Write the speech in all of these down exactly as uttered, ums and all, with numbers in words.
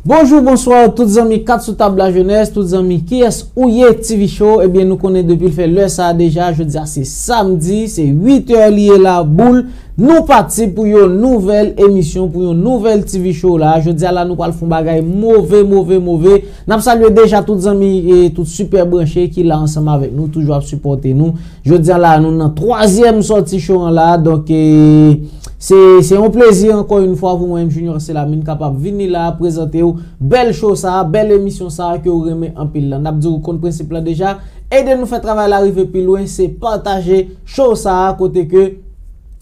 Bonjou, bonswa, tout zanmi Kat sou tab la jenès, tout zanmi kiyès ou ye, T V Show, ebyen, nou konnen depi l fè lè sa a deja, jodi a se samdi, se uit è li ye la, boul, nou pati pou yon nouvèl emisyon, pou yon nouvèl T V Show la. Jodi a la, nou pral fè yon bagay move, move, move. N ap salye deja tout zanmi e tout sipè branche ki la ansanm avèk nou, toujou ap sipòte nou. Jodi a la, nou nan twazyèm sòti show an la, donk, e, se, se yon plezi ankò yon fwa pou mwen menm Junior Selamine kapab vini la, prezante w bèl show sa, bèl emisyon sa ke w renmen anpil la. N ap di w konn prensip la deja, ede nou fè travay la rive pi lwen, se pataje show sa kote ke,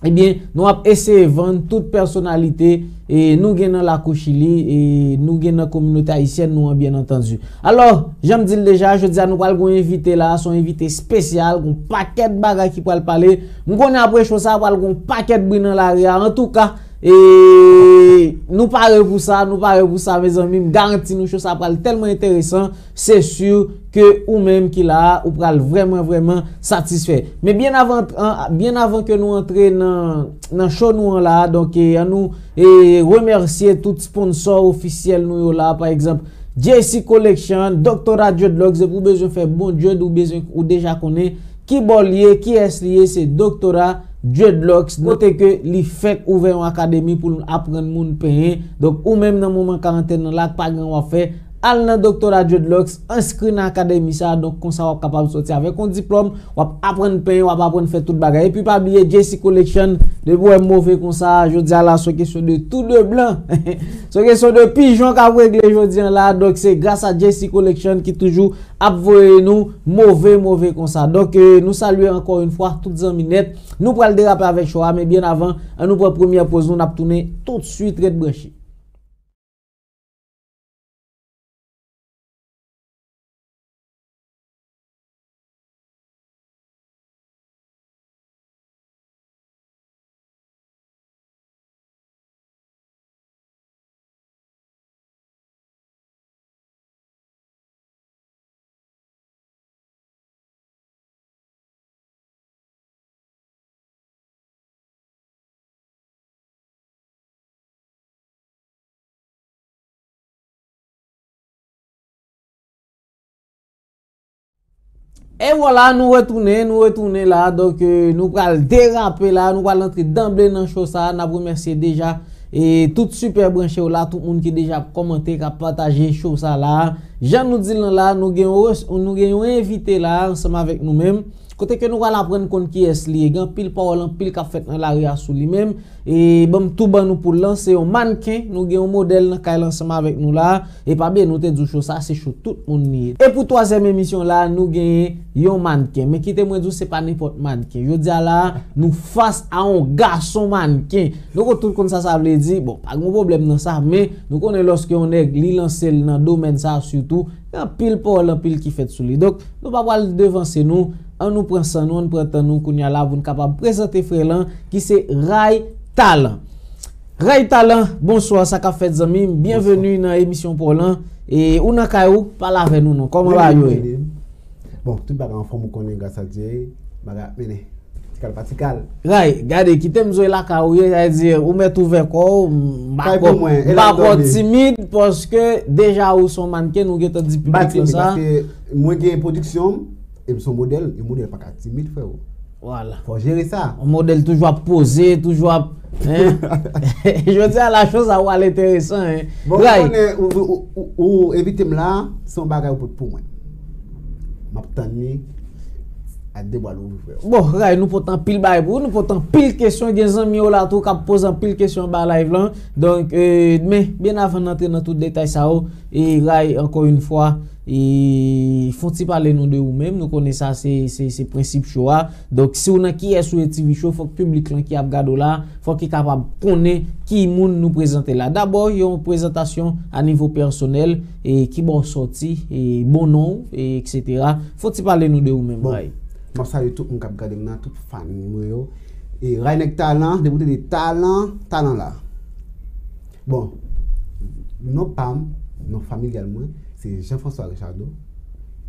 ebyen, nou ap eseye vann tout pèsonalite e nou gen nan lakou Chili e nou gen nan kominote ayisyèn nou an, byen antandi. Alò, jan m di l deja, jodi a nou pral gen yon envite la, se yon envite espesyal, gen yon pakèt bagay ki pral pale. M konnen apre show sa, pral gen yon pakèt bri nan lari a. Antouka, e nou pare pou sa, nou pare pou sa, mezanmi. M garanti nou show sa pral tèlman enteresan. Se si ke ou menm ki la a, ou pral vrèman, vrèman satisfè. Men byen avan, an, byen avan ke nou antre nan, nan show nou an la a, donk, e, an nou, e, remèsye tout sponsò ofisyèl nou yo la a, pa egzanp, J C Collection, Doctora Dreadlocks, depi ou bezwen fè bon dread, ou bezwen, ou deja konnen ki bò l ye, kiyès li ye, se Doctora Dreadlocks, kote ke li fèk ouvè yon akademi pou l aprann moun penyen. Donk, ou menm nan moman karantèn nan la, k pa gen w ap fè, al nan Doctora Dreadlocks, enskri nan akademi sa a, donk konsa w ap kapab sòti avèk yon diplòm, w ap aprann penyen, w ap aprann fè tout bagay. Epi pa bliye J C Collection, depi w wè m move konsa, jodi a la, se yon kesyon de tout de blan. Se yon kesyon de pijon k ap regle jodi a la, donk se gras a J C Collection ki toujou ap voye nou move, move konsa. Donk, e, nou salye ankò yon fwa tout zanmi nèt. Nou pral derape avèk show a, men byen avan, an nou pran premyè poz nou, n ap tounen tout swit, ret branche. E vwala, nou retounen, nou retounen la. Donk, e, nou pral derape la, nou pral antre danble nan show sa. N ap remèsye deja, e, tout sipè branche yo la, tout moun ki deja ap kòmante, k ap pataje show sa la. Jan nou di l lan la, nou gen yon res-, nou gen yon envite la ansanm avèk nou menm. Kote ke nou pral aprann konn kiyès li ye. Gen anpil pawòl, anpil k ap fèt nan lari a sou li menm. E ban m tou ban nou pou l lan, se yon mannken. Nou gen yon modèl nan kay la ansanm avèk nou la. E pa bliye, nou te di w show sa, se show tout moun li ye. E pou twazyèm emisyon la, nou genyen yon mannken. Men kite mwen di w, se pa nenpòt mannken. Jodi a la, nou fas a yon gason mannken. Nou ko-, tout konn sa sa vle di. Bon, pa gen pwoblèm nan sa, men nou konnen lòske yon nèg li lanse l nan domèn sa a sitou, gen anpil pawòl, anpil ki fèt sou li. Donk, nou pa pral devanse nou, an nou pran san nou, an nou pran tan nou kounye a la pou n kapab prezante frè lan ki se Ray Talan. Ray Talan, bonswa, sa k ap fèt zanmi m? Bonswa. Byenveni nan emisyon pa w lan. E ou nan kay ou, pale avè nou non. Kòman bagay yo ye? Bon, tout bagay anfòm, ou konnen, gras a Dye, bagay ap mennen. Ti kal pa ti kal. Ray, gade, kite m zo e lakay ou ye, sa vle di, ou mèt ouvè kò w, m pa ko-, m pa ko timid, paske deja ou se yon mannken, ou gentan di piblik lan sa. M pa timid, paske mwen gen pwodiksyon m, e m se yon modèl, yon modèl pa ka timid, freo. Vwala. Fò jere sa. Yon modèl toujou ap poze, toujou ap, hein? Jodi a la, show sa pral enteresan, hein? Bon, Ray, ou konnen, ou, ou, ou, ou envite m la, se yon bagay ou pote pou mwen. M ap tann li ak de bra louvri, freo. Bon, Ray, nou pote anpil bagay pou ou, nou pote anpil kesyon, gen zanmi yo la tou k ap poze anpil kesyon anba live lan. Donk, e, men, byen avan n antre nan tout detay sa yo, e Ray, ankò yon fwa, e fè yon ti pale nou de ou menm. Nou konnen sa se, se, se prensip show a. Donk, si w nan Kiyès ou ye T V Show, fòk piblik lan ki ap gade w la, fòk li kapab konnen ki moun nou prezante la. Dabò, yon prezantasyon a nivo pèsonèl, e ki bò w sòti, e bon non w, e et cetera. Fè yon ti pale nou de ou menm, Ray. Bon, m ap salye tout moun k ap gade m nan, tout fan mwen yo. E Ray Nèg Talan, depi w tande Talan, Talan la. Bon, non pa m, non familyal mwen, se Jean François Richardot.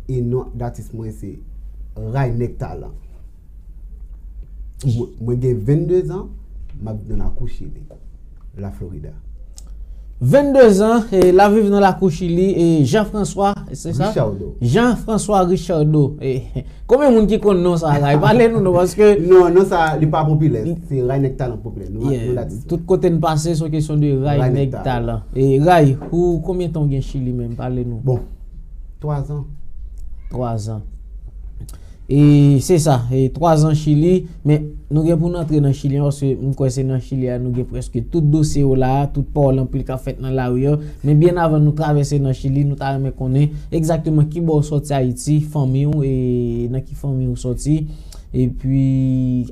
E non datis mwen, se Ray Nèg Talan. Mwen, mwen gen vennde zan, m ap viv nan lakou Chili, la Florida. Vennde zan, e, l ap viv nan lakou Chili, e, Jean François, se sa? Richardo. Jean François Richardo. E, konbyen moun ki konn non sa, Ray? Pale nou non, paske non, non sa, li pa popilè. Se Ray Nèg Talan popilè. Nou, yeah, nou la di sa. Tout kote n pase, se yon kesyon de Ray Nèg Talan. E, Ray, ou konbyen tan w gen Chili menm? Pale nou. Bon, twa zan. Twa zan. E se sa, e twa zan Chili, men nou gen pou n antre nan Chili an, paske m kwè se nan Chili a nou gen prèske tout dosye yo la, tout pawòl anpil k ap fèt nan lari a. Men byen avan nou travèse nan Chili, nou ta renmen konnen egzakteman ki bò w sòti Ayiti, fanmi w, e nan ki fanmi w sòti, epi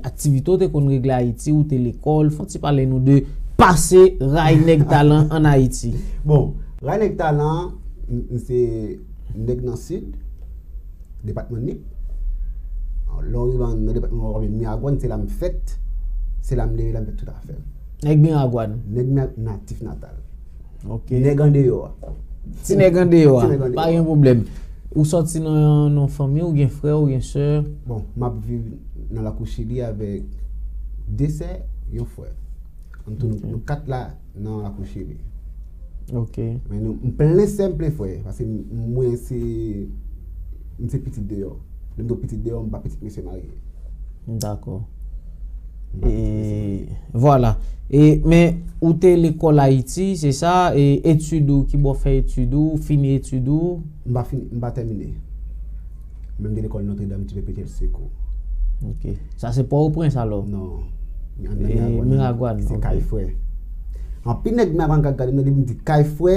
aktivite w te konn regle Ayiti, ou te lekòl, fò w ti pale nou de pase Ray Nèg Talan ann Ayiti. Bon, Ray Nèg Talan, m, m se nèg nan Sid, depatman Nip. Lè w rive nan depatman w ap Miragwàn, se la m fèt, se la m leve, la m fè tout afè m. Nèg Miragwàn? Nèg Mira-, natif natal. Ok. Nèg andeyò a. Ti nèg andeyò a. Ti nèg andeyò a. Pa gen pwoblèm. Ou sòti nan, nan fanmi, ou gen frè, ou gen sè? Bon, m ap viv nan lakou Chili avèk de sè, yon frè. An tou, nou, ok, nou kat la nan lakou Chili. Ok. Men nou, m plen sè, m plen frè, paske m, mwen se, m se pitit deyò. Lè m di w pitit deyò, m pa pitit mesye marye. Dakò. M pa pitit mesye marye. E, vwala. E, men, ou te lekòl Ayiti, se sa? E etid ou, ki bò w fè etid ou, fini etid ou? M pa fini, m pa tèmine. Men m te lekòl Notre Dame du Perpétuel Secours. Ok. Sa se Pòtoprens alò? Non. Anndan Miragwàn, Miragwàn, se, ok, kay frè. Anpil nèg Miragwàn k ap gade m nan, depi m di kay frè,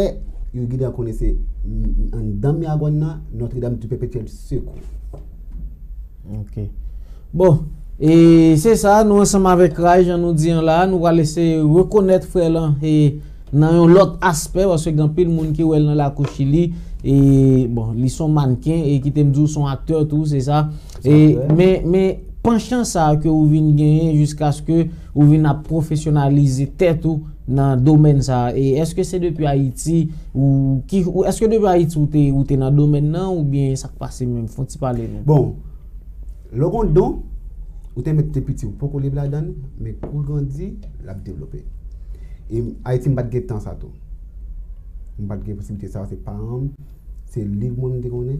yo gentan konnen se, m, anndan Miragwàn nan, Notre Dame du Perpétuel Secours. Ok. Bon, e se sa, nou ansanm avèk Ray, jan nou di an la, nou pral eseye rekonèt frè lan, e nan yon lòt aspè, paske gen anpil moun ki wè l nan lakou Chili, e bon, li se yon mannken, e kite m di w, se yon aktè tou, se sa. E, men, men, panchan sa a ke ou vin genyen jiskaske ou vin ap pwofesyonalize tèt ou nan domèn sa a, e èske se depi Ayiti ou ki, ou, èske depi Ayiti ou te, ou te nan domèn nan, oubyen sa k pase menm? Fè yon ti pale nou. Bon, lè w gon don, ou te mèt te piti, ou poko leve ladan l, men kou w grandi, l ap devlope. E Ayiti, m pa t gen tan sa tou. M pa t gen posiblite sa, se paran m, se liv mwen m te konnen.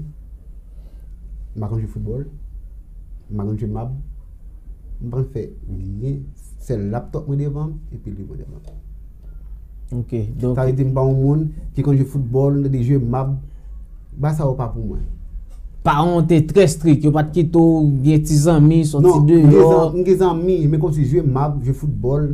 M pa konn jwe foutbòl, m pa konn jwe mab, m pa konn fè ryen, sèl laptòp mwen devan m, epi liv mwen devan m. Ok, donk sa vle di m pa yon moun ki konn jwe foutbòl, m tande jwe mab, bagay sa yo pa pou mwen. Paran w te trè strik, yo pa t kite w gen ti zanmi, sòti deyò? Non, m gen zan-, m gen zanmi, men kòmsi jwe mab, jwe foutbòl,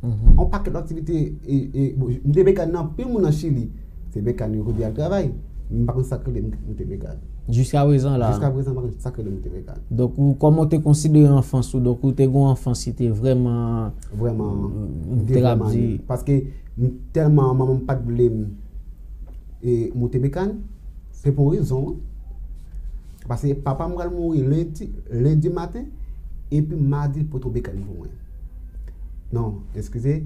yon pakèt lòt aktivite, e, e, bon, m te bekàn nan anpil moun nan Chili. Se bekàn yo kote y al travay. M pa konn sa k rele m, m te bekàn. Jiska prezan la? Jiska prezan, m pa konn sa k rele m te bekàn. Donk, ou, kòman w te konsidere anfans ou? Donk, ou te gen yon anfans ki te vrèman, vrèman, mm, te rap di. Paske m, tèlman manman m pa t vle m, e, monte bekàn, se pou yon rezon, wi. Paske papa m pral mouri lendi, lendi maten, epi madi l pote yon bekàn pou mwen. Non, eskize,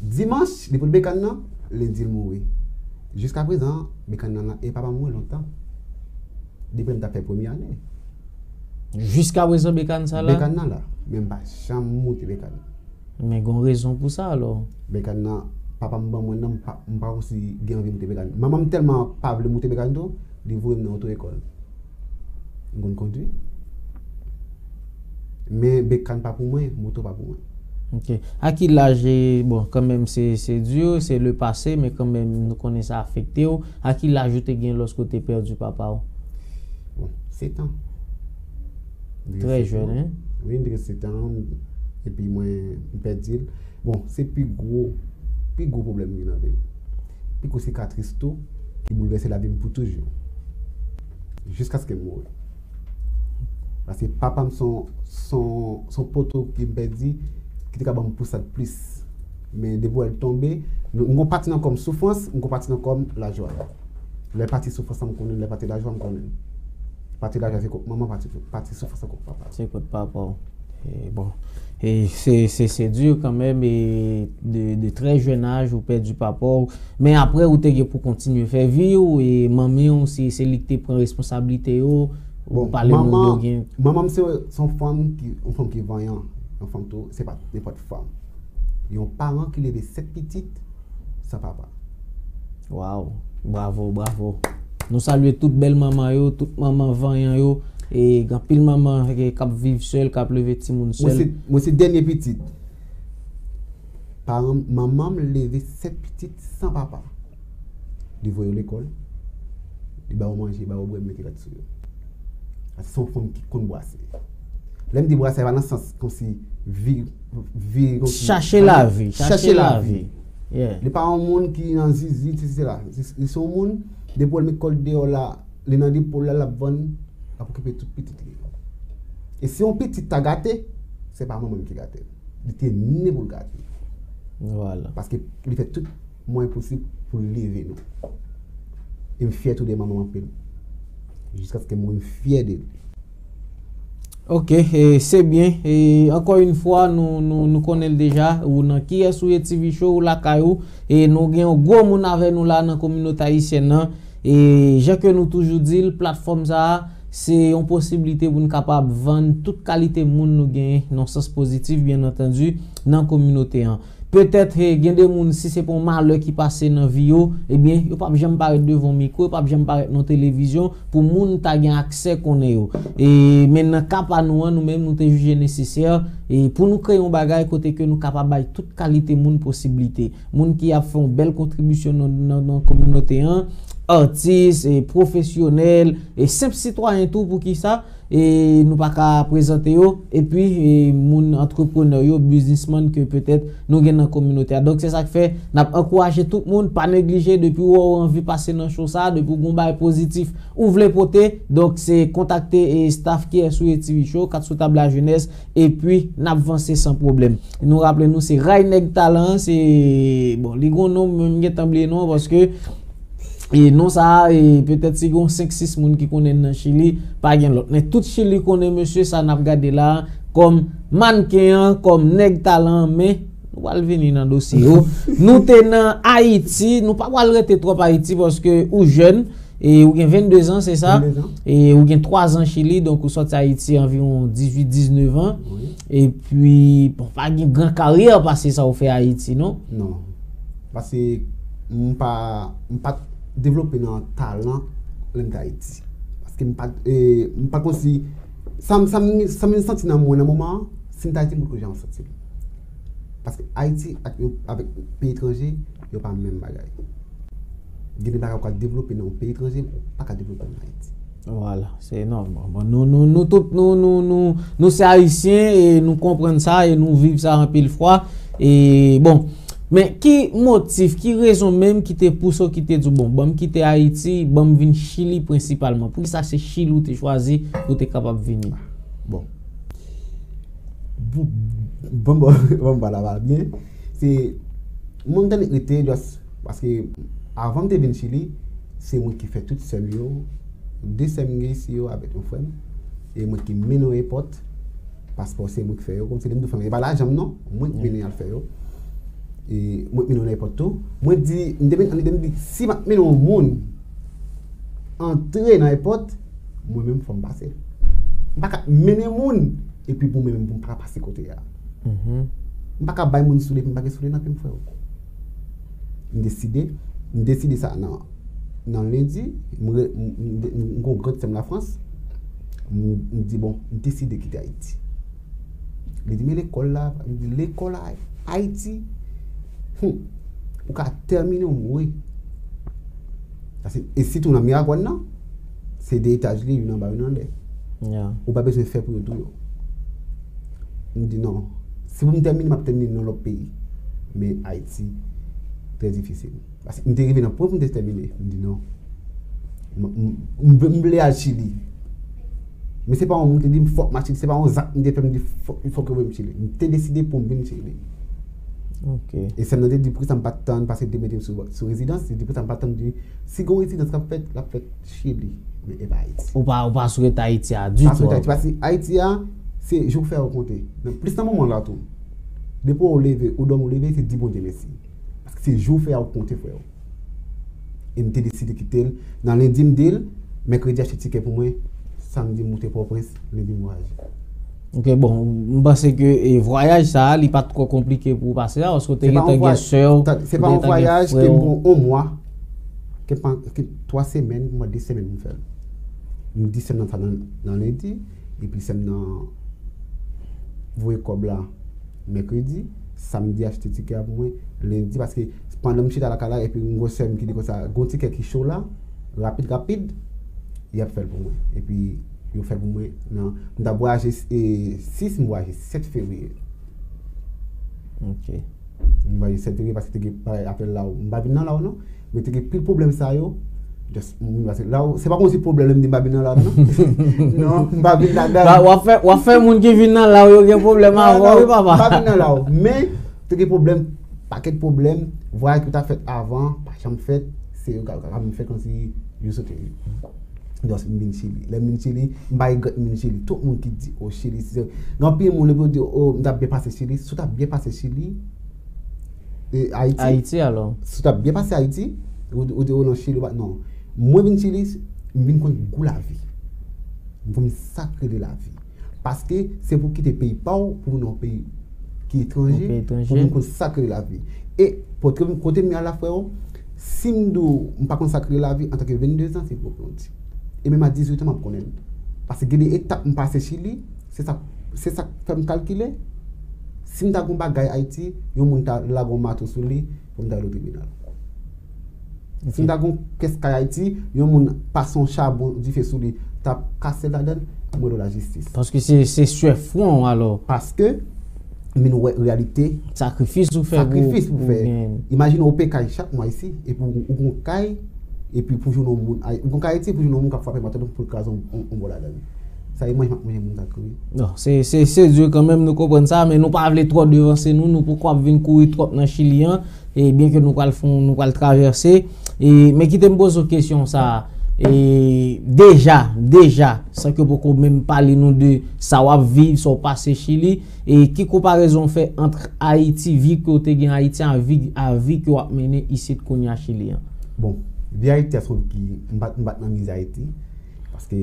dimanch, li pote bekàn nan, lendi l mouri. Jiska prezan, bekàn nan la, e papa m mouri lontan. Depi lè m t ap fè premye ane. Jiska prezan, bekàn sa la? Bekàn nan la, men m pa janm monte bekàn. Men gon rezon pou sa alò. Bekàn nan, papa m ban mwen nan, m pa, m pa osi gen anvi moute bekàn. Manman m tèlman pa vle moute bekàn tou, li voye m nan oto ekòl. M konn kondwi. Men bekàn pa pou mwen, moto pa pou mwen. Ok. A ki laj, e, bon, kanmenm se, se di, se le pase, men kanmenm nou konnen sa afekte w. A ki laj ou te gen lòske w te pèdi papa w? Bon, sèt an. Trè jèn, hein? Wi, m te gen sèt an, epi mwen, m pèdi l. Bon, se pi gwo, pi gwo pwoblèm m gen nan vi m. Pi gwo sikatris tou, ki boulvèse lavi m pou toujou. Jiskaske m mouri. Paske papa m se yon, se yon, se yon poto ki m pèdi, ki te ka ban m pousad plis. Men depi w wè l tonbe, m gon pati nan kò m soufrans, m gon pati nan kò m lajwa. Lè pati soufrans lan m konnen, lè pati lajwa m konnen. Pati lajwa se kot manman, pati, pati soufrans lan kot papa. Se kot papa w. E bon. E se, se, se di kanmenm, e de, de trè jèn aj, ou pèdi papa w. Men apre, ou te gen pou kontinye fè vi w, e manmi w, se, se li ki te pran responsablite yo. Bon, pale nou de gen. Manman m se, se yon fanm ki, yon fanm ki vanyan. Yon fanm tou, se pa nenpòt fanm. Yon paran ki leve sèt pitit san papa. Waw, bravo, bravo. Nou salye tout bèl manman yo, tout manman vanyan yo, e gen anpil manman ke, k ap viv sèl, k ap leve timoun sèl. Mwen se, mwen se dènye pitit. Paran, manman m leve sèt pitit san papa. Li voye yo lekòl, li ba yo manje, ba yo bwè, mete rad sou yo. Se yon fanm ki konn brase. Lè m di brase, pa nan sans kòmsi vi, vi kòmsi chache lavi, chache lavi. Yeah. Li pa yon moun ki nan zizi, ti se la. Li se yon moun, depi w met kòl deyò la, li nan depo la, l ap vann, l ap okipe tout pitit li. E si yon pitit ta gate, se pa manman m ki gate l. Li te ni pou l gate. Vwala. Paske li fè tout mwayen posib pou l leve nou. E m fyè tou de manman m anpil. Jiskaske m mouri, m fyè de li. Ok, e, se byen. E, ankò yon fwa, nou, nou, nou konnen l deja. Ou nan Kiyès ou ye T V Show, ou lakay ou. E nou gen yon gwo moun avè nou la nan kominote ayisyèn nan. E jan ke nou toujou di l, platfòm sa a, se yon posiblite pou n kapab vann tout kalite moun nou genyen, nan sans pozitif, byen antandi, nan kominote an. Petèt, e, gen de moun, si se pa yon malè ki pase nan vi yo, ebyen, yo p ap janm parèt devan yon mikwo, yo p ap janm parèt nan televizyon pou moun ta gen aksè konnen yo. E, men nan ka pa nou an, nou menm, nou te jije nesesè, e, pou nou kreye yon bagay kote ke nou kapab bay tout kalite moun posiblite. Moun ki ap fè yon bèl kontribisyon nan, nan, nan kominote an, atis, e, pwofesyonèl, e senp sitwayen tou, poukisa, e, nou pa ka prezante yo, epi, e, moun antreprenè yo, biznismann ke petèt nou gen nan kominote a. Donk, se sa k fè n ap ankouraje tout moun, pa neglije, depi w wè w anvi pase nan show sa, depi w gen yon bagay pozitif ou vle pote, donk, se kontakte, e, staff K S O A T V Show, Kat sou tab la jenès, epi n ap vanse san pwoblèm. Nou raple nou, se Ray Nèg Talan, se, bon, li gon non, mwen m gentan bliye non, paske, e, non sa a, e, petèt si gon senk sis moun ki konnen l nan Chili, pa gen lòt. Men tout Chili konnen mesye sa n ap gade la a, kòm mannken an, kòm Nèg Talan an, men nou pral vini nan dosye yo. Nou te nan Ayiti, nou pa pral rete twòp Ayiti, paske ou jèn, e ou gen vennde zan, se sa? Vennde zan. E ou gen twa zan Chili, donk ou sòti Ayiti anviwon dizuit, diznèf an. Wi. Epi, bon, pa gen gran karyè pase sa ou fè Ayiti, non? Non. Paske m pa, m pa t devlope nan talan lè m t Ayiti. Paske m pa, e, m pa konsi, sa m, sa m, sa m santi nan mwen nan moman an, si m t Ayiti, m potko janm santi l. Paske Ayiti ak yon, avèk peyi etranje, yo pa menm bagay. Gen de bagay ou ka devlope nan yon peyi etranje, ou pa ka devlope an Ayiti. Vwala, se nòmal. Bon, nou, nou, nou tout, nou, nou, nou, nou se Ayisyen e nou konprann sa e nou viv sa anpil fwa. E, bon, men ki motif, ki rezon menm ki te pouse w ki te di w, "Bon, ban m kite Ayiti, ban m vin Chili prensipalman"? Poukisa se Chili ou te chwazi pou w te kapab vini? Bon. Bon, bon, bon, bon, la va byen. Se, mwen m tande rete, just, paske avan m te vin Chili, se mwen ki fè tout sè m yo, de sè m gen isi yo avèk yon frè m, e mwen ki mennen yo nan èpòt, paspò se mwen ki fè yo, kòmsi lè m di w fè m, e pa lajan m non, mwen ki mennen y al fè yo. E mwen ki mennen yo nan èpòt tou. Mwen di, m te vin an lide, m di, si m ap mennen yon moun antre nan èpòt, mwen menm fò m pase. M pa ka mennen moun, epi pou mwen menm, pou m pa ka pase kote a. Mhm. M pa ka bay moun soulye, epi m pa gen soulye nan pye m, frè. M deside, m deside sa nan, nan lendi, m re-, m, m, m, m gon gran sè m Lafrans, m, m di, "Bon, m deside kite Ayiti." Li di, "Men lekòl la," m di, "Lekòl a Ayiti, hmm, ou ka tèmine ou mouri." Paske, e sitou nan Miragwàn nan, se de etaj li, youn anba, youn anlè. Yeah. Ou pa bezwen fè pou yo tou yo. M di, "Non, si pou m tèmine, m ap tèmine nan lòt peyi. Men Ayiti, trè difisil." Paske m te rive nan pwen pou m te tèmine. M di, "Non. M, m, m, m vle al Chili." Men se pa yon moun te di m fòk m al Chili, se pa yon zak m te fè m di fòk, fòk yo voye m Chili. M te deside pou m vin Chili. Ok. E sè m nan te di poukisa m pa t tann, paske li te mete m sou, sou rezidans, li di poukisa m pa t tann, di, "Si gon rezidans k ap fèt, l ap fèt Chili, men e pa Ayiti." Ou pa, ou pa sou rete Ayiti a ditou. Pa sou rete Ayiti, paske Ayiti a, se jou fè yo konte. Nan, plis nan moman la tou. Depi w leve, ou dòmi ou leve, se di Bondye mèsi. Paske se jou fè yo konte, frè. E m te deside kite l. Nan lendi m di l, mèkredi achte tikè pou mwen, samdi m moute Pòtoprens, lendi m vwayaje. Ok, bon, m panse ke, e, vwayaj sa a, li pa t twò konplike pou w pase la, paske w te gentan gen sè w, ou te gentan gen frè w. Se pa yon vwayaj ke m pran yon mwa. Gen pa, gen twa semèn, mwen de semèn pou m fè l. M di sè m nan sa nan, nan lendi, epi sè m nan voye kòb la mèkredi, samdi achte tikè a pou mwen, lendi, paske pandan m chita lakay la, epi m gon sè m ki di konsa, gon tikè ki cho la, rapid, rapid, y ap fè l pou mwen. Epi yo fè l pou mwen nan, m t ap vwayaje, e, sis, m vwayaje sèt fevriye. Ok. M vwayaje sèt fevriye paske te gen parèy apèl la, m pa vin nan la non. Men te gen pil pwoblèm sa yo. Just, m vin pase la, se pa konsi pwoblèm m di m pa vin nan la non. Non, m pa vin ladan. Ba, w ap fè, w ap fè moun ki vin nan la yo gen pwoblèm Non, avè w, non, wi, papa. m pa vin nan la. Men, te gen pwoblèm, pakèt pwoblèm, vwayaj ki ta fèt avan, pa janm fèt, se yo ka, ka, ka vin fè konsi yo sote. Just, m vin Chili. Lè m vin Chili, m pa regrèt m vin Chili. Tout moun ki di, o, Chili, se, gen anpil moun, epi yo di, o, m t ap byen pase Chili. Si w t ap byen pase Chili, e, Ayiti, Ayiti, alò. Si w t ap byen pase Ayiti, ou, ou te nan Chili, ou pa, non. Mwen vin Chili, m vin konn gou lavi. M konn sa k rele lavi. Paske se pou kite peyi pa w, pou vin nan yon peyi ki etranje, Yon peyi etranje. Pou vin konn sa k rele lavi. E, kote m, kote m ye a la, freo, si m di w, m pa konn sa k rele lavi, antanke venndezan, se pwòp yon di. E menm a dizuitan, m ap konnen l. Paske gen de etap m pase Chili, se sa, se sa k fè m kalkile, si m ta gon bagay Ayiti, yon moun ta lage yon mato sou li, pou m ta al o tribinal. Si m ta gon pyès kay Ayiti, yon moun pase yon chabon dife sou li, t ap kase l ladan l, mwen do lajistis. Paske se, se swe fwon, alò. Paske, m vin wè reyalite Sakrifis ou fè pou, sakrifis pou pou fè. Gen. Imajine ou peye kay chak mwa isi, epi ou, ou gon kay, epi pou jwenn yon moun, ay, ou gon kay Ayiti, pou jwenn yon moun k ap frape mato pou l kraze yon, yon, yon bò ladan l. Sa e manje m ap manje moun sa tou wi. Non, se, se, se di kanmenm, nou konprann sa, men nou pa vle twò devanse nou, nou poko ap vin kouri twòp nan Chili an, e byen ke nou pral fon, nou pral travèse. E, men kite m poze w kesyon sa, e, deja, deja, san ke w poko menm pale nou de sa w ap viv, sa w pase Chili, e ki konparezon w fè ant Ayiti, vi ke w te gen Ayiti, a vi, a vi ke w ap mennen isit kounye a Chili an? Bon, vi Ayiti a se yon vi ki, m pa t, m pa t nan mizè Ayiti, paske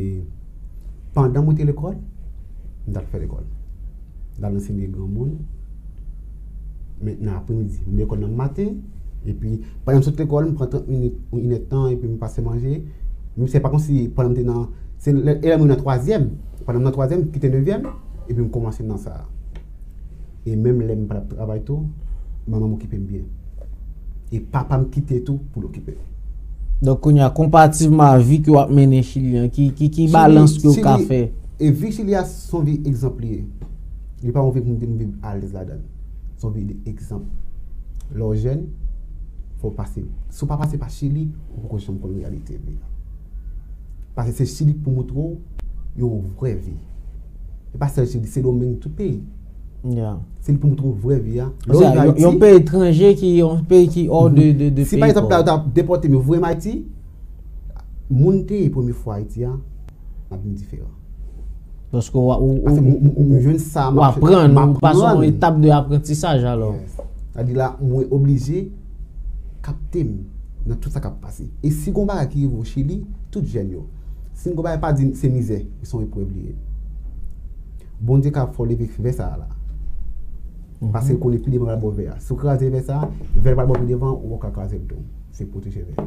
pandan mwen te lekòl, m t al fè lekòl. M t al ansenye granmoun, men nan apremidi. M lekòl nan maten, epi pandan m sot lekòl, m pran trant minit, yon inèdtan, epi m pase manje. Men se pa konsi pandan m te nan, se lè, e lè mwen nan twazyèm, pandan m nan twazyèm, kite nevyèm, epi m kòmanse nan sa. E menm lè m pa t ap travay tou, manman m okipe m byen. E papa m kite tou pou l okipe m. Donk, kounye a, konparativman a vi ke w ap mennen Chili an, ki, ki, ki balans ke w ka fè? E vi Chili a, se yon vi egzanp li ye. Li pa yon vi pou m di m viv alèz ladan l. Se yon vi de egzanp. Lè w jèn, fò w pase. Si w pa pase pa Chili, ou poko janm konn reyalite vi a. Paske se Chili k pou moutre w yon vrè vi. E pa sèl Chili, Sendomeng, tout peyi. Ya. Se li pou moutre w vrè vi a. Yon, yon peyi etranje ki, yon peyi ki hors de, de, de Si pa egzanp la, yo ta depòte m, yo voye m Ayiti, moun te ye premye fwa Ayiti a, m ap vin diferan. Paske w, w, Paske m, m, m jwenn sa, w aprann, ou pase yon etap de aprantisaj alò. Sa di la, mwen oblije kapte m nan tout sa k ap pase. E si gon bagay ki rive w Chili, tout jèn yo, si gon bagay pa di se mizè, se yon eprèv li ye. Bondye ka fè w leve vè sa a la. Paske l konnen pi devan l pral ba w vè a. Si w kraze vè sa a, vè l pral ba w pi devan, ou ka kraze l tou. Se pwoteje vè a.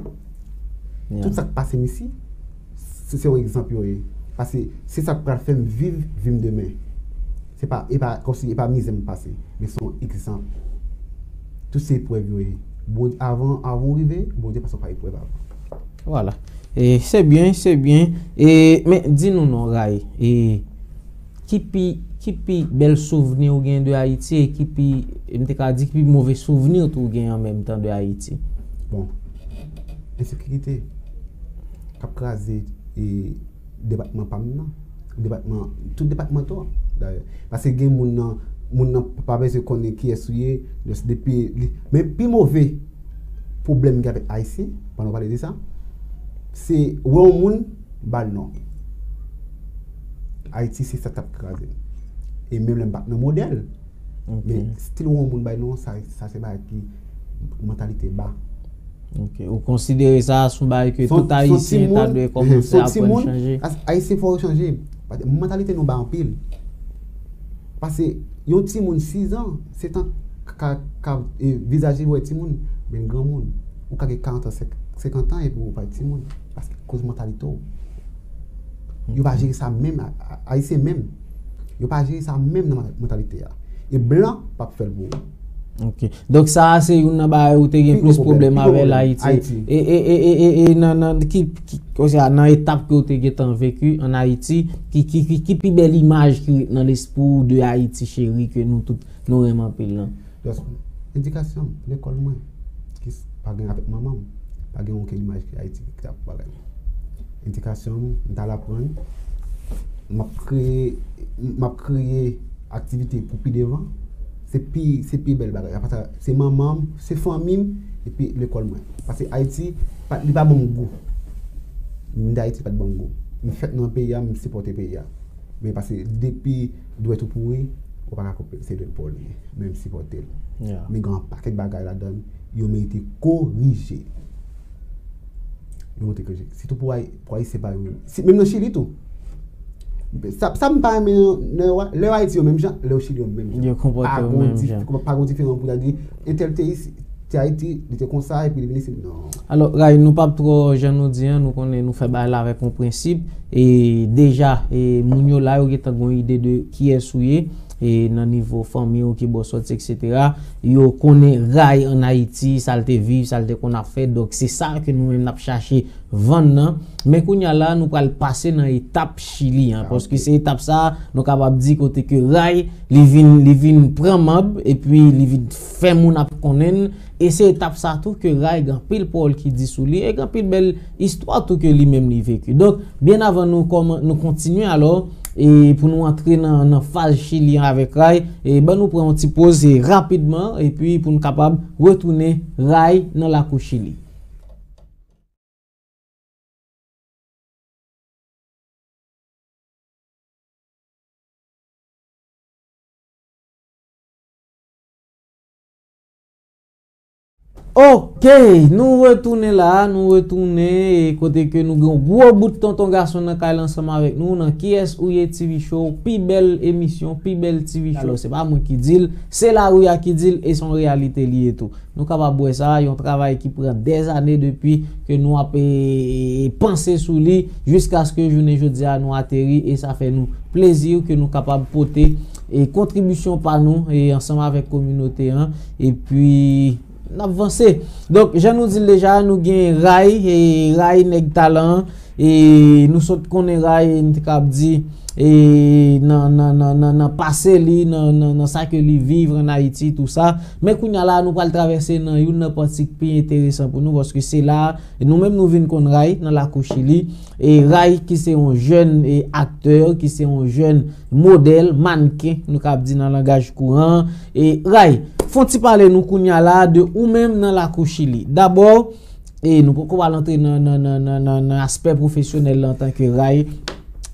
Tout sa k pase m isi, se, se yon egzanp yo ye. Paske se sa k pral fè m viv vi m demen. Se pa, e pa kòmsi e pa mizè m pase, men se yon egzanp. Tout se eprèv yo ye. Bon, avan, avan w rive, Bondye pase w pa eprèv avan. Vwala. E se byen, se byen. E, men di nou non, Ray. E ki pi, ki pi bèl souvni ou gen de Ayiti e ki pi, e m te ka di ki pi move souvni tou ou gen an menm tan de Ayiti? Bon, ensekirite k ap kraze e depatman pa m nan, depatman, tout depatman tou, dayè. Paske gen moun nan, moun nan pa bezwen konnen kiyès ou ye, just depi li, men pi move pwoblèm gen avèk Ayisyen, pandan w pale de sa, se wè yon moun, ba l non. Ayiti, se sa k t ap kraze m. E menm lè m pa t nan modèl, men still wè yon moun bay non, sa, sa se bagay ki mantalite ba. Ok. Ou konsidere sa se yon bagay ke tout Ayisyen ta dwe kòmanse aprann chanje? Ayisyen fò yo chanje. Mantalite nou ba anpil. Paske yon timoun sizan, se tan ka, ka, e, vizaj li wè timoun, men granmoun, ou ka gen karant an, senkant senkant an epi ou pa timoun. Paske koz mantalite w. Yo pa jere sa menm, a- a- Ayisyen menm. Yo pa jere sa menm nan mantalite a. E blan p ap fè l pou ou. Ok. Donk sa a se youn nan bagay ou te gen plis pwoblèm avè l Ayiti. Ayiti. E, e, e, e, e, e nan, nan, ki, ki, kòmsi a, nan etap ke ou te gentan veki an Ayiti, ki, ki, ki, ki pi bèl imaj ki ret nan lespri w de Ayiti cheri ke nou tout nou renmen anpil lan? Just edikasyon, lekòl mwen, ki s- pa gen avèk manman m, pa gen okenn imaj ki Ayiti ki t ap bagay. Edikasyon m, m t al aprann, m ap kreye, m ap kreye aktivite pou pi devan. Se pi, se pi bèl bagay. Apa sa, se manman m, se fanmi m, epi lekòl mwen. Paske Ayiti, pa- li pa ban m gou. M de Ayiti pa t ban m gou. M fèt nan peyi a, m sipòte peyi a. Men paske depi dwèt ou pouri, ou pa ka koupe l, se dwèt pa w li ye. Men m sipòte l. Men gen yon pakèt bagay ladan l, yo merite korije. Yo montre ke sitou pou Ay- pou Ayisyen pa yo menm. Si, menm nan Chili tou. Sa, sa m pa renmen nan, nan yo a, lè yo Ayiti yo menm jan, lè yo Chili yo menm jan. Yo konpòte yo menm jan. Pa gon diferan pou ta di, entèl te isi, te Ayiti, li te konsa, epi li vin isi, non. Alò, Ray, nou p ap twò, jan nou di an, nou konnen nou fè bagay la avèk yon prensip, e deja, e moun yo la, yo gentan gen yon ide de kiyès ou ye, e nan nivo fanmi w, ki bò w sòti, etsetera. Yo konnen Ray ann Ayiti, sa l te viv, sa l te konn ap fè. Donk, se sa ke nou menm n ap chache vann nan. Men kounye a la, nou pral pase nan etap Chili an, paske se etap sa a, nou kapab di kote ke Ray, li vin, li vin pran manb, epi li vin fè moun ap konnen l. E se etap sa tou ke Ray gen anpil pawòl ki di sou li, e gen anpil bèl istwa tou ke li menm li veki. Donk, byen avan nou kòman-, nou kontinye alò, e pou nou antre nan, nan faz Chili an avèk Ray, e ban nou pran yon ti poz, e rapidman, epi pou nou kapab retounen Ray nan lakou Chili. Ok, nou retounen la, nou retounen, e kote ke nou gen yon gwo bout tonton gason nan kay la ansanm avèk nou, nan Kiyès Ou Ye T V Show, pi bèl emisyon, pi bèl T V Show. Alò, se pa mwen ki di l, se lari a ki di l, e se yon reyalite li ye tou. Nou kapab wè sa, yon travay ki pran dèzane depi ke nou ap, e, e, e, panse sou li, jiskaske jounen jodi a nou ateri, e sa fè nou plezi ke nou kapab pote, e, kontribisyon pa nou, e, ansanm avèk kominote an, epi n ap vanse. Donk, jan nou di l deja, nou gen Ray, e, Ray nèg talan an, e nou sot konnen Ray, n te kab di, e nan, nan, nan, nan, nan pase li, nan, nan, nan sa ke li viv ann Ayiti, tou sa. Men kounye a la, nou pral travèse nan youn nan pati ki pi enteresan pou nou, paske se la, nou menm nou vin konn Ray nan lakou Chili. E Ray ki se yon jèn, e, aktè, ki se yon jèn modèl, mannken, nou kab di nan langaj kouran. E Ray, fè yon ti pale nou kounye a la de ou menm nan lakou Chili. Dabò, e nou poko pral antre nan, nan, nan, nan, nan, nan aspè pwofesyonèl la antanke Ray.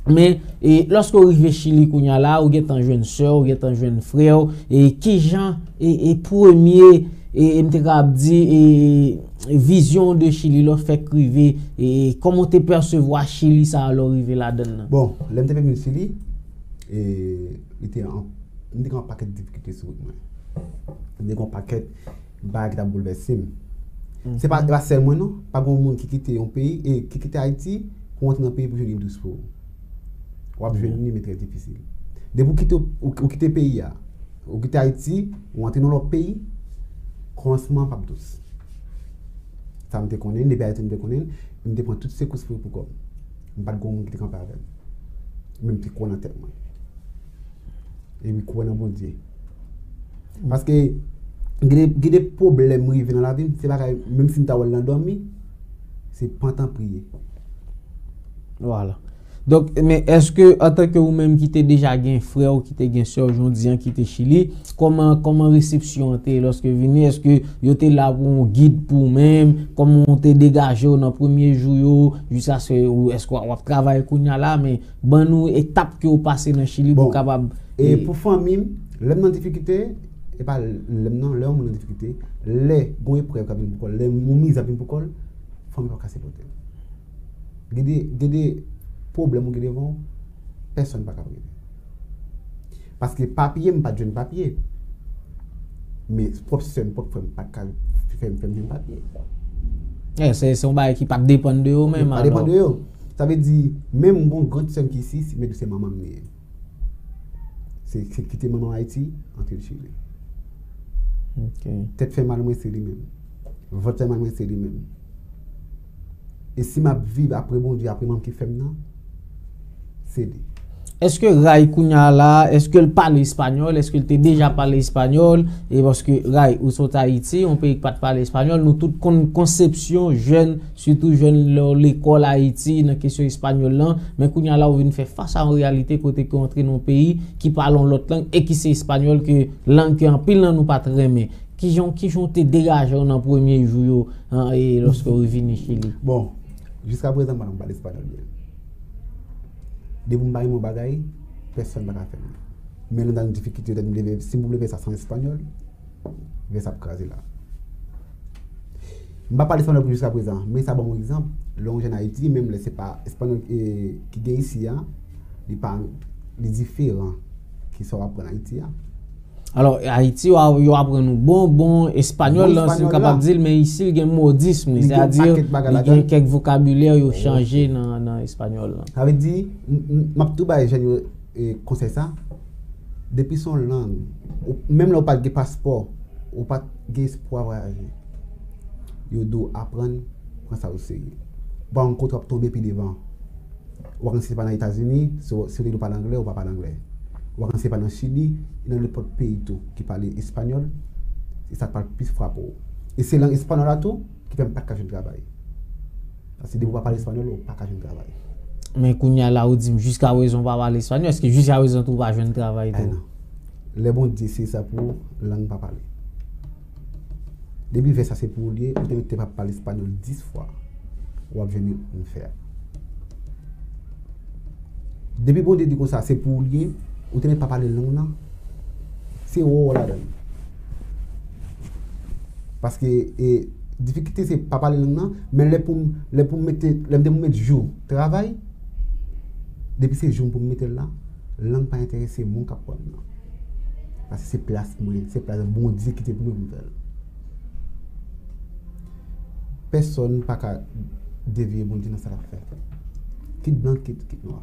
Men, e, lòske w rive Chili kounye a la, ou gentan jwenn sè w, ou gentan jwenn frè w, e kijan, e, e premye, e, e m te kab di, e, vizyon w de Chili lè w fèk rive, e kòman w te pèsevwa Chili sa a lè w rive ladan l nan? Bon, lè m te vin Chili, e, li te an, m te gen yon pakèt difikilte sou wout mwen. M te gen yon pakèt bagay ki t ap boulvèse m. Se pa, e pa sèl mwen non, pa gen yon moun ki kite yon peyi, e ki kite Ayiti pou antre nan peyi pou jwenn li dous pou ou. W ap jwenn li, men trè difisil. Depi w kite, ou, ou kite peyi a, ou kite Ayiti, ou antre nan lòt peyi, kòmansman an p ap dous. Sa m te konnen, depi Ayiti m te konnen, m te pran tout sekous pou, pou kò m. M pa t gen yon moun ki te kanpe avè m. Men m te kwè nan tèt mwen. Epi kwè nan Bondye. Paske gen de, gen de pwoblèm rive nan lavi m, se bagay, menm si m ta wè l nan dòmi, se pantan priye. Vwala. Donk, men èske antanke ou menm ki te deja gen frè w, ki te gen sè w, jan w di an, ki te Chili, kòman, kòman resepsyon an te ye lòske w vini? Èske yo te la pou yon gid pou ou menm? Kòman w te degaje w nan premye jou yo? Jiskaske ou, èske w ap travay kounye a la? Men ban nou etap ke w pase nan Chili pou w kapab. E pou fanmi m, lè m nan difikilte, e pa lè m nan, lè yon moun nan difikilte, lè gon eprèv k ap vin pou kò l, lè yon mizè ap vin pou kò l, fanmi pa ka sipòte l. Gen de, gen de pwoblèm ou gen devan w, pèsonn pa ka regle. Paske papye, m pa t jwenn papye. Men pwòp sè m, pwòp frè m pa t ka fè m, fè m jwenn papye. Eh, se se yon bagay ki pa t depann de yo menm. Pa depann de yo. Sa vle di, menm m gon gran sè m ki isi, se, men se manman m li ye. Se se kite manman Ayiti, antre l Chili. Tèt fè mal mwen, se li menm. Vant fè mal mwen, se li menm. E si m ap viv apre Bondye, apre manm ki fè m nan, se li. Èske Ray kounye a la, èske l pale espanyòl? Èske l te deja pale espanyòl? E paske Ray, ou sot Ayiti, yon peyi ki pa t pale espanyòl, nou tout konn konsepsyon jèn, sitou jèn lè w lekòl Ayiti, nan kesyon espanyòl lan. Men kounye a la, ou vin fè fas a yon reyalite kote ke w antre nan yon peyi ki pale yon lòt lang e ki se espanyòl, ke lang ke anpil nan nou pa t renmen. Kijan, kijan w te degaje w nan premye jou yo, e lòske w vini Chili? Bon, jiska prezan, mwen pa pale espanyòl byen. Depi m pa renmen yon bagay, pèsonn pa ka fè m. Men lè m nan difikilte, lè m leve, si m pou leve sa san espanyòl, leve sa ap kraze la. M pa pale espanyòl pou jiska prezan, men sa ban m yon egzanp. Lè yon jèn Ayiti, menm lè se pa espanyòl ki gen isi a, li pa, li diferan ki sa w aprann Ayiti a. Alò, Ayiti, yo aprann nou bon, bon espanyòl lan, si m kapab di l, men isi, li gen modism, sètadi, li gen kèk vokabilè yo chanje nan, nan espanyòl lan. Sa vle di, m ap tou bay jèn yo konsèy sa, depi se yon lang, menm lè ou pa t gen paspò, ou pa t gen espwa vwayaje, yo di w aprann, pran sa o serye. Ou pa konn kote w ap tonbe pi devan. Ou pa konn si se pa nan Etazini, si w te di w pale anglè, ou pa pale anglè. Ou pa konn si se pa nan Chili, e nan nenpòt peyi tou ki pale espanyòl, se sa k pral plis frape w. E se lang espanyòl la tou ki fè m pa t ka jwenn travay. Paske depi w pa pale espanyòl, ou pa ka jwenn travay. Men kounye a la, ou di m jiska prezan ou pa pale espanyòl, èske jiska prezan tou ou pa jwenn travay tou? Lè Bondye se sa pou ou, lang pa pale. Depi vè sa se pou ou l ye, ou te mèt te pa pale espanyòl dis fwa, w ap jwenn yon fè a. Depi Bondye di konsa se pou ou l ye, ou te mèt pa pale lang nan, se wè w ladan l. Paske e, difikilte se pa pale lang nan, men lè pou m, lè pou m mete, lè m te pou mete jou travay, depi se jou m pou m mete l la, lang pa enterese moun k ap pran m nan. Paske se plas mwen, se plas Bondye kite pou mwen pou m fè l. Pèsonn pa ka devye Bondye nan sa l ap fè. Kit blan, kit, kit nwa.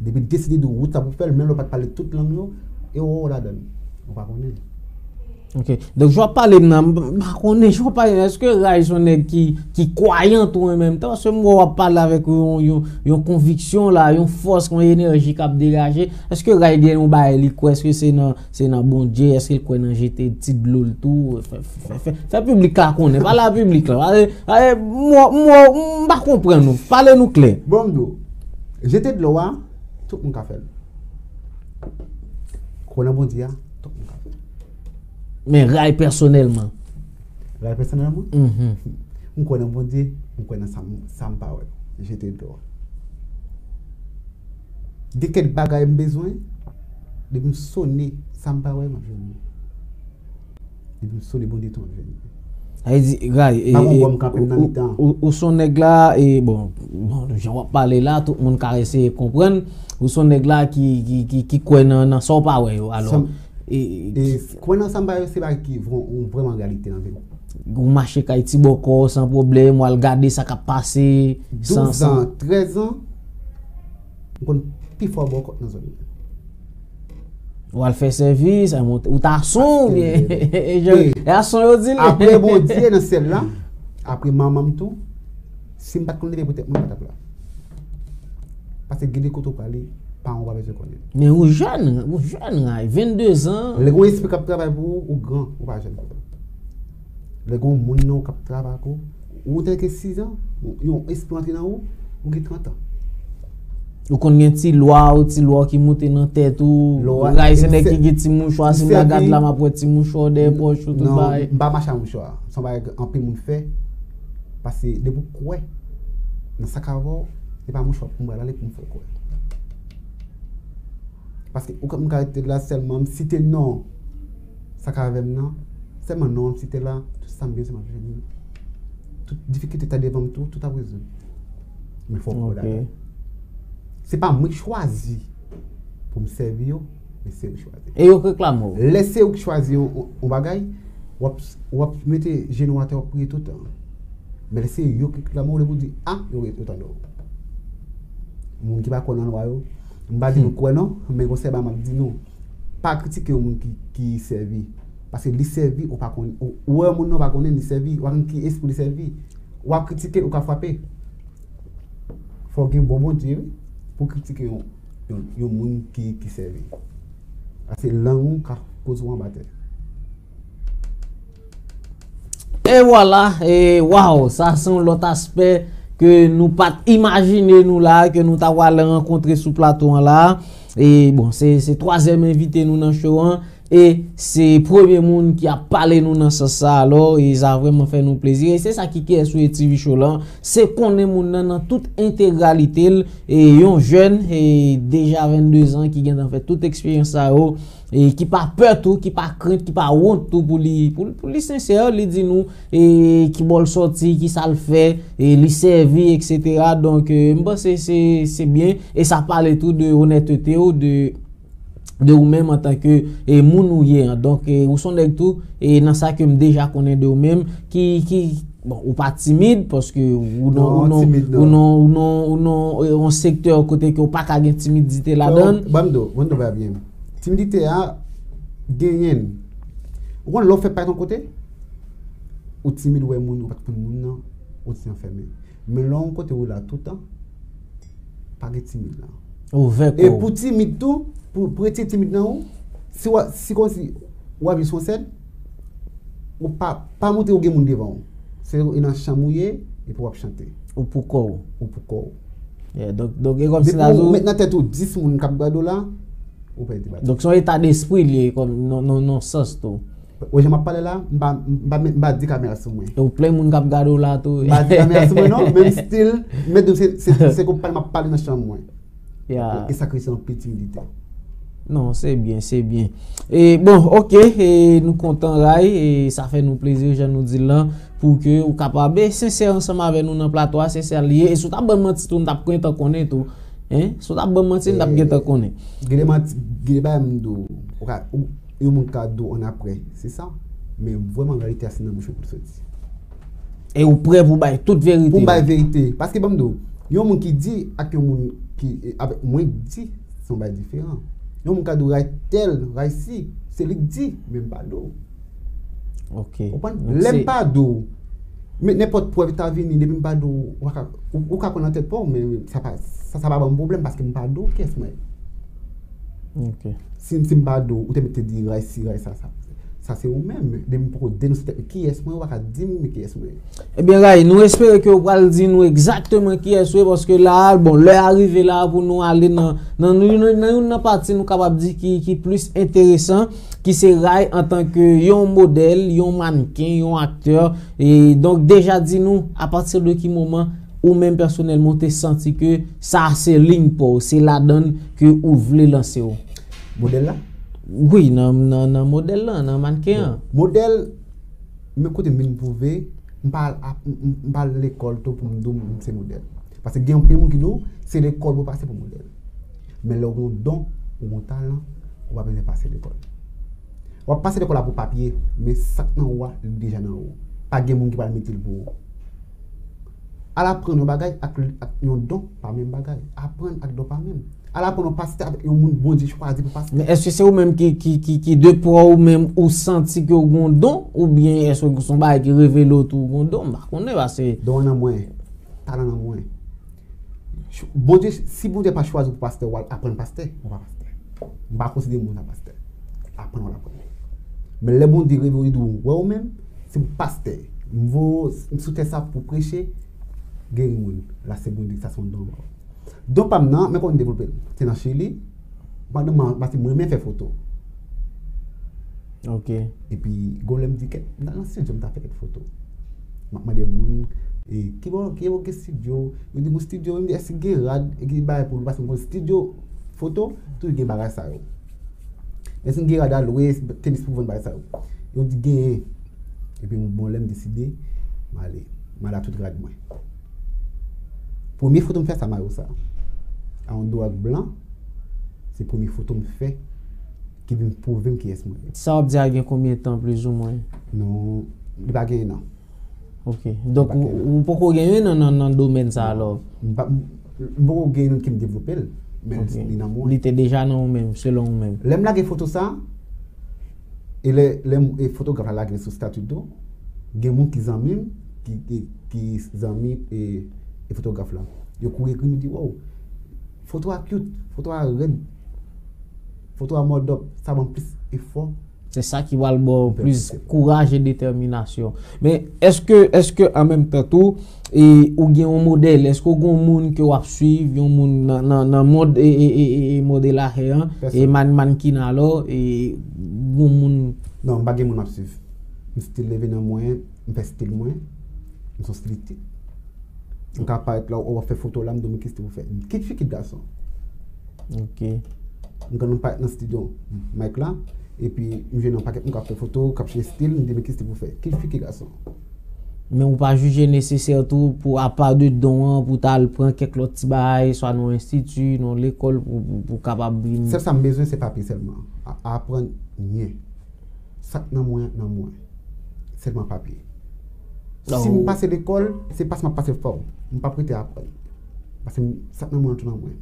Depi l deside di w wout sa pou fè l, menm lè w pa t pale tout lang yo, e w wè w ladan l. Ou pa konnen. Ok. Donk, jan w ap pale m nan, m pa konnen, jan w ap pale m, èske Ray se yon nèg ki, ki kwayan tou an menm tan? Paske m wè w ap pale avèk yon, yon, yon konviksyon la, yon fòs, yon enèji k ap degaje. Èske Ray gen yon bagay li kwè? Èske se nan, se nan Bondye? Èske l kwè nan jete ti dlo l tou? Fè, fè, fè, fè piblik la konnen. Pale a piblik la. Pale, pale, m, m, m pa konprann ou. Pale nou klè. Bon, m di w, jete dlo a, tout moun ka fè l. Kwè nan Bondye a, tout moun ka fè l. Men Ray pèsonèlman. Ray pèsonèlman? Mhm. M kwè nan Bondye, m kwè nan sa m, sa m pa wè. Jete dlo a. Gen kèk bagay m bezwen, depi m sone sa m pa wè, m ap jwenn li. Depi m sone Bondye tou, m ap jwenn li. Sa vle di, Ray, e, pa gon bò m kanpe nan mitan. Ou, ou se yon nèg la, e bon, bon, jan w ap pale la, tout moun ka eseye konprann. Ou se yon nèg la ki, ki, ki, ki kwè nan, nan sa w pa wè yo. Alò, e, e, kwè nan sa m pa wè, se bagay ki vrè, vrèman reyalite nan vi m. Ou mache kay ti bòkò san pwoblèm, w al gade sa k ap pase. Douz an, trèz an, m konn pifò bòkò nan zòn nan. W al fè sèvis, ou t a son oubyen? E a son yo di l. Apre Bondye nan syèl la, apre manman m tou, si m pa t konn leve pou tèt mwen, m pa t ap la. Paske gen de kote w prale, paran w pa bezwen konnen. Men ou jèn, ou jèn, Ray, vennde zan. Lè gen yon espri k ap travay pou ou, ou gran, ou pa jèn. Lè gen yon moun nan ou k ap travay ak ou, ou te gen sizan, yon espri antre nan ou, ou gen trant an. Ou konn gen ti lwa ou, ti lwa ki moute nan tèt ou. Ray se nèg ki gen ti mouchwa, si m ta gad la, m ap wè ti mouchwa dèyè pòch ou, tout bagay. Non, m pa mache ak mouchwa. Se yon bagay anpil moun fè. Paske depi w kwè nan sa k avè w, se pa mouchwa pou m pral ale pou m fè w kwè. Paske ou ka, m ka rete la sèlman, m site non sa k avè m nan, sèlman non an m site la, tout sa m bezwen m ap jwenn li. Tout difikilte ta devan m tou, tout ap rezoud. Men fò w kwè ladan l. Se pa mwen k chwazi pou m sèvi yo, men se yo k chwazi. E yo k reklame w. Lè se ou k chwazi yon, yon, yon bagay, w ap, w ap mete jenou atè, w ap priye toutan. Men se yo ki reklame w, lè pou di, a, yo, yo tande w. Moun ki pa kwè nan lwa yo, m pa di nou kwè non, men gon sèl bagay m ap di nou. Pa kritike yon moun ki, ki sèvi. Paske li sèvi, ou pa konn, ou, ou wè yon moun nan ou pa konnen li sèvi, ou pa konn ki espri li sèvi. W ap kritike l, ou ka frape. Fò w gen bon Bondye, wi, pou w kritike yon, yon, yon moun ki, ki sèvi. Paske lang ou ka koz ou anba tè. E vwala, e waw, sa se yon lòt aspè ke nou pa t imajine nou la, ke nou ta pral rankontre sou plato an la. E bon, se se twazyèm envite nou nan show an. E se premye moun ki ap pale nou nan sans sa alò, e sa vrèman fè nou plezi. E se sa ki kè sou TV show lan, se konnen moun nan nan tout entegralite l, e yon jèn, e deja vennde zan ki gentan fè tout eksperyans sa yo, e ki pa pè tou, ki pa krent, ki pa wont tou pou li, pou, pou li sensè, li di nou, e ki bò l sòti, ki sa l fè, e li sèvi, et cetera. Donk, e, m panse se, se byen, e sa pale tou de onètete w, de, de ou menm antanke, e, moun ou ye an. Donk, e, ou se yon nèg tou, e nan sa ke m deja konnen de ou menm, ki, ki, bon, ou pa timid, paske ou nan, ou nan, ou nan, ou nan, ou nan, e, yon sektè kote ke ou pa ka gen timidite ladan l. Ban m di w, ban m di w bagay byen. Timidite a, genyen l. Ou konn lè w fèk parèt yon kote, ou timid, ou wè moun, ou pa t konn moun nan, ou ti anfèmen. Men lè w yon kote ou la toutan, pa gen timid la. Ouvè kò w. E pou timid tou, pou, pou retire timid nan ou, si w, si kòmsi w ap viv sou yon sèn, ou pa, pa montre ou gen moun devan w. Se e nan chanm ou ye, epi w ap chante. Ou pou kò w. Ou pou kò w. Yeah, donk, donk e kòmsi la tou. Ou met nan tèt ou dis moun k ap gade w la, ou pèdi batay. Donk se yon eta despri li ye, kòm nan, nan, nan sans tou. Ou jan m ap pale la, m pa, m pa, m pa di kamera sou mwen. E ou plen moun k ap gade w la tou. M pa di kamera sou mwen non, men m still, m mèt di w se, se, se konpay m ap pale nan chanm mwen. Yeah. E sa kreye se yon piti militè. Non, se byen, se byen. E bon, oke, e nou kontan Ray, e sa fè nou plezi jan nou di l lan, pou ke ou kapab e sensè ansanm avè nou nan plato a, se sa l ye. E si w t ap ban m manti tou, m t ap gentan konnen tou. Hein? Si w t ap ban m manti, m t ap gentan konnen. Gen de manti, gen de bagay m di w, ou ka, ou, yon moun ka di w annapre, se sa. Men vrèman reyalite a se nan bouch ou pou l soti. E ou prè pou bay tout verite. Pou bay verite. Paske ban m di w, yon moun ki di ak yon moun ki, e, avèk mwen k di, se yon bagay diferan. Yon moun ka di w Ray tèl, Ray si, se li k di, men m pa di w. Ok. Ou konprann? Lè m pa di w, men nenpòt prèv ta vini, depi m pa di w, ou pa ka, ou, ou ka konn nan tèt pa w, men sa pa, sa, sa pa ban m pwoblèm paske m pa di w kiyès mwen ye. Ok. Si, si m pa di w, ou te mèt te di Ray si, Ray sa, sa. Sa se ou menm. Depi m poko denonse tèt mwen kiyès mwen, ou pa ka di m kiyès mwen ye. Ebyen Ray, nou espere ke w pral di nou egzakteman kiyès ou ye, paske la a, bon, lè a rive la a pou nou ale nan, nan, nan, nan youn nan pati nou kapab di ki, ki plis enteresan, ki se Ray antanke yon modèl, yon mannken, yon aktè. E donk deja di nou, apati de ki moman ou menm pèsonèlman ou te santi ke sa a se liy pa w, se ladan l ke ou vle lanse w? Modèl la? Wi, nan, nan, nan modèl lan, nan mannken an. Modèl, men kote m vin pwouve, m pa al ap, m, m, m pa al lekòl tou pou m di w m se modèl. Paske gen anpil moun ki di w, se lekòl pou w pase pou modèl. Men lè w gen yon don, ou gen yon talan, ou pa bezwen pase lekòl. W ap pase lekòl la pou papye, men sa k nan ou a, li deja nan ou. Pa gen moun ki pral mete l pou ou. Al aprann yon bagay ak, ak yon don, pa menm bagay. Aprann ak don pa menm. Al aprann yon pastè avèk yon moun Bondye chwazi pou pastè. Men èske se ou menm ki, ki, ki, ki de pwòp ou menm ou santi ke w gen yon don, oubyen èske se yon bagay ki revele w tou w gen yon don? M pa konnen, paske. Don an nan mwen, talan nan mwen. Bondye, si Bondye pa chwazi w pou pastè, w al aprann pastè, ou pa pastè. M pa konsidere moun sa pastè. Aprann w al aprann. Men lè Bondye revele w, li di w, wè ou menm, se pou pastè. M voye w sou tè sa pou preche, geri moun. La se Bondye, sa se yon don ba w. Don pa m nan, men kòman m devlope l. Se nan Chili, pandan m, paske mwen renmen fè foto. Ok. Epi, gon lè m di, kèt, m ta nan estidyo, m ta fè kèk foto. M ap mande moun, e, ki bò, ki bò gen estidyo? Yo di m estidyo, m di, èske gen rad, e gen bagay pou lwe, paske m konn estidyo foto, toujou gen bagay sa yo. Èske gen rad a lwe, tenis pou vann, bagay sa yo? Yo di genyen. Epi m, bon, lè m deside, m ale. M ale ak tout rad mwen. Premye foto m fè, sa mayo sa. A yon dwag blan, se premye foto m fè ki vin pwouve m kiyès mwen ye. Sa w ap di a gen konbyen tan, plizoumwen? Non, li pa gen en an. Ok. Donk, ou, ou poko gen youn nan, nan, nan domèn sa alò? M pa- m- m poko gen youn ki m devlope l, men li nan mwen. Li te deja nan ou menm, selon ou menm. Lè m lage foto sa, e lè, lè m- e fotograf la lage sou stati tou, gen moun ki zanmi m, ki, ki, ki zanmi e, e fotograf la. Yo kouri ekri m, yo di, wow, foto a cute, foto a rèd, foto a modòp, sa ban m plis efò. Se sa ki pral ba w plis kouraj e detèminasyon. Men, èske, èske an menm tan tou, e, ou gen yon modèl? Èske ou gen yon moun ke w ap swiv, yon moun nan, nan, nan mond e, e, e, e, e modèl a fè an, e man, mannequin alò, e yon moun? Non, m pa gen moun m ap swiv. M still leve nan mwen, m fè stil mwen, m se yon stilistik. M ka parèt la, w ap fè foto la, m di w men ki stil pou fè. Kit fi, kit gason. Ok. M konn parèt nan studio Mike la, epi m jwenn yon pakèt moun k ap fè foto, k ap chèche stil, m di men ki stil pou fè. Kit fi, kit gason. Men ou pa jije nesesè tou pou, apa de don an, pou w ta al pran kèk lòt ti bagay, swa nan yon enstiti, nan yon lekòl, pou, pou, pou w kapab vin. Sèl sa m bezwen, se papye sèlman. A- Aprann nyen. Sa k nan mwen, nan mwen. Sèlman papye. Si m pase lekòl, se pas m ap pase fò. M p ap rete aprann. Paske m- sa k nan mwen an tou nan mwen.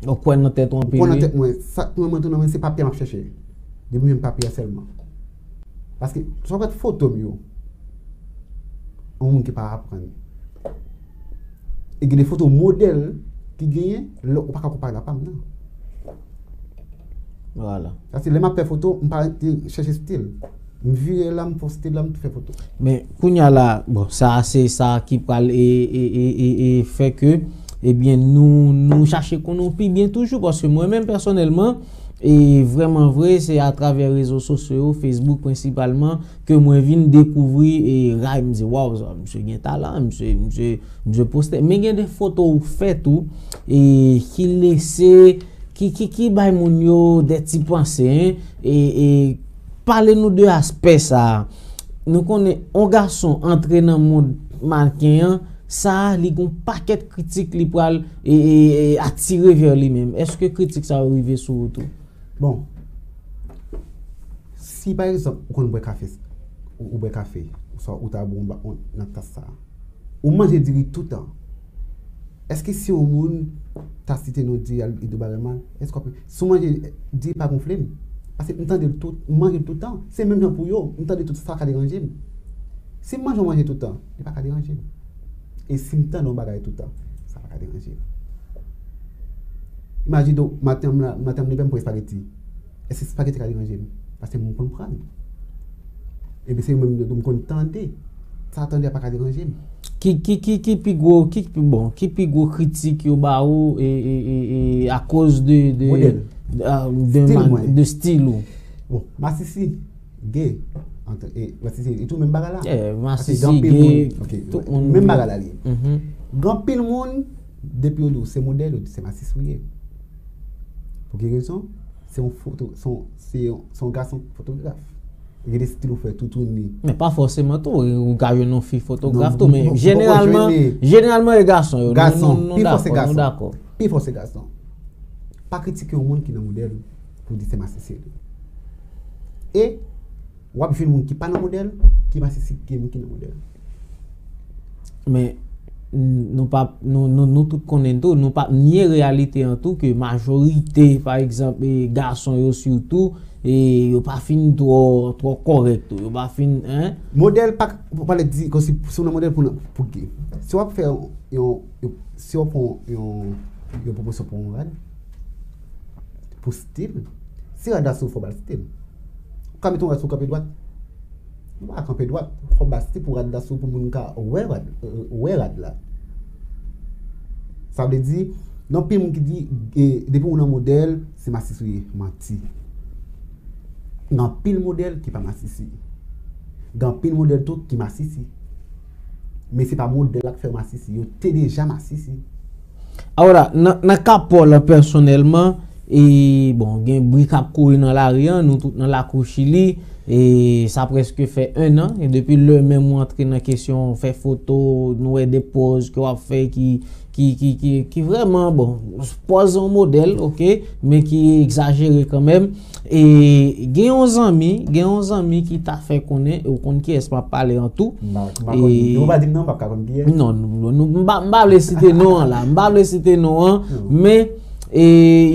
Ou kwè nan tèt ou anpil. Ou kwè nan tèt mwen. Sa k nan mwen tou nan mwen, se papye m ap chèche. Depi m jwenn papye a sèlman. Paske, si w ap gade foto m yo, yon moun ki pa aprann. E gen de foto modèl ki genyen, lè ou pa ka konpare l a pa m nan. Vwala. Sa se lè m ap fè foto, m pa rete chèche stil. M vire la, m fè stil la, m fè foto. Men, kounye a la, bon, sa se sa ki pral e, e, e, e, e fè ke, ebyen, nou, nou chache konnen w pi byen toujou, paske mwen menm pèsonèlman, e vrèman vre, se atravè rezo sosyo yo, Facebook prensipalman, ke mwen vin dekouvri e Ray, m di, waw, sa, misye gen talan, misye, misye, misye poste. Men gen de foto ou fè tou, e ki lese, ki, ki, ki bay moun yo de ti panse, en. E, e pale nou de aspè sa a. Nou konnen, yon gason antre nan mond mannequin an, sa a, li gon pakèt kritik li pral, e, e, e atire vè li menm. Èske kritik sa yo rive sou ou tou? Bon, si pa egzanp, ou konn bwè kafe, ou, ou bwè kafe, oswa ou ta bwè yon ba- yon- nan tas sa a, ou manje diri toutan. Èske si yon moun ta site non diri a, li di w bagay mal, èske w ap, si w manje diri pa gonfle m? Paske m tande l tout, m manje l toutan. Se menm jan pou yo, m tande tout sa pa ka deranje m. Si m manje yon manje toutan, li pa ka deranje m. E si m tande yon bagay toutan, sa pa ka deranje m. Imajine w, maten an m la, maten an m leve m pran espageti. Èske espageti ka deranje m? Paske m konn pran l. Epi se menm jan tou m konn tande. Sa tande a pa ka deranje m. Ki, ki, ki, ki pi gwo, ki pi bon, ki pi gwo kritik yo ba ou e, e, e, e akoz de, de, Modèl. a, de, Stil man- mwen. De stil ou? Bon, masisi, gay, antre, e, masisi, e tou menm bagay la. Eh, Paske masisi, gen anpil gay, moun, ok, tout moun. menm bagay la li ye. Mhm. Gen anpil moun, depi yo di w se modèl, yo di se masisi ou ye. Pou ki rezon? Se yon foto, se yon, se yon, se yon gason fotograf. Gen de stil ou fè toutouni. Men pa fòseman tou, ou ka jwenn yon fi fotograf Non, tou, men non, jeneralman, non, non. Jeneralman e gason yo. Gason, Nou, nou, pi nou fò se dakò, nou gason. Dakò. Pi fò se gason. Pa kritike yon moun ki nan modèl pou di se masisi li. E w ap jwenn moun ki pa nan modèl, ki masisi ki moun ki nan modèl. Men n- nou pa nou, nou, nou tout konnen tou, nou pa nye reyalite an tou ke majorite, pa egzanp, e gason yo sitou, e yo pa fin twò, twò kòrèk tou, yo pa fin, en. Modèl pa, pou pale di, kòmsi si w nan modèl pou, pou gay. Si w ap fè yon, yon, si w ap fè yon, yon, yon pwomosyon pou yon rad, pou stil, si rad la sou fò bal stil. Ou ka mete yon rad sou kanpe dwat. Ou pa kanpe dwat. Fò bal stil pou rad la sou pou moun ka wè rad, wè rad la. Sa vle di, gen anpil moun ki di, e, depi ou nan modèl, se masisi ou ye. Manti. Gen anpil modèl ki pa masisi. Gen anpil modèl tou ki masisi. Men se pa modèl la k fè yo masisi. Yo te deja masisi. Awòla, nan, nan ka pa w la pèsonèlman, E, bon, gen bri k ap kouri nan lari an, nou tout nan lakou Chili, e sa prèske fè en an, e depi lè menm ou antre nan kesyon fè foto, nou wè de pòz ke w ap fè ki, ki, ki, ki, ki vrèman, bon, pòz yon modèl, oke, men ki egzajere kanmenm. E gen yon zanmi, gen yon zanmi ki ta fè konnen, e ou konn kiyès m ap pale an tou. M pa, m pa konn, e nou pa di m non, m pa ka konn kiyès. Non, nou, nou, m pa, m pa vle site non an la, m pa vle site non an, men e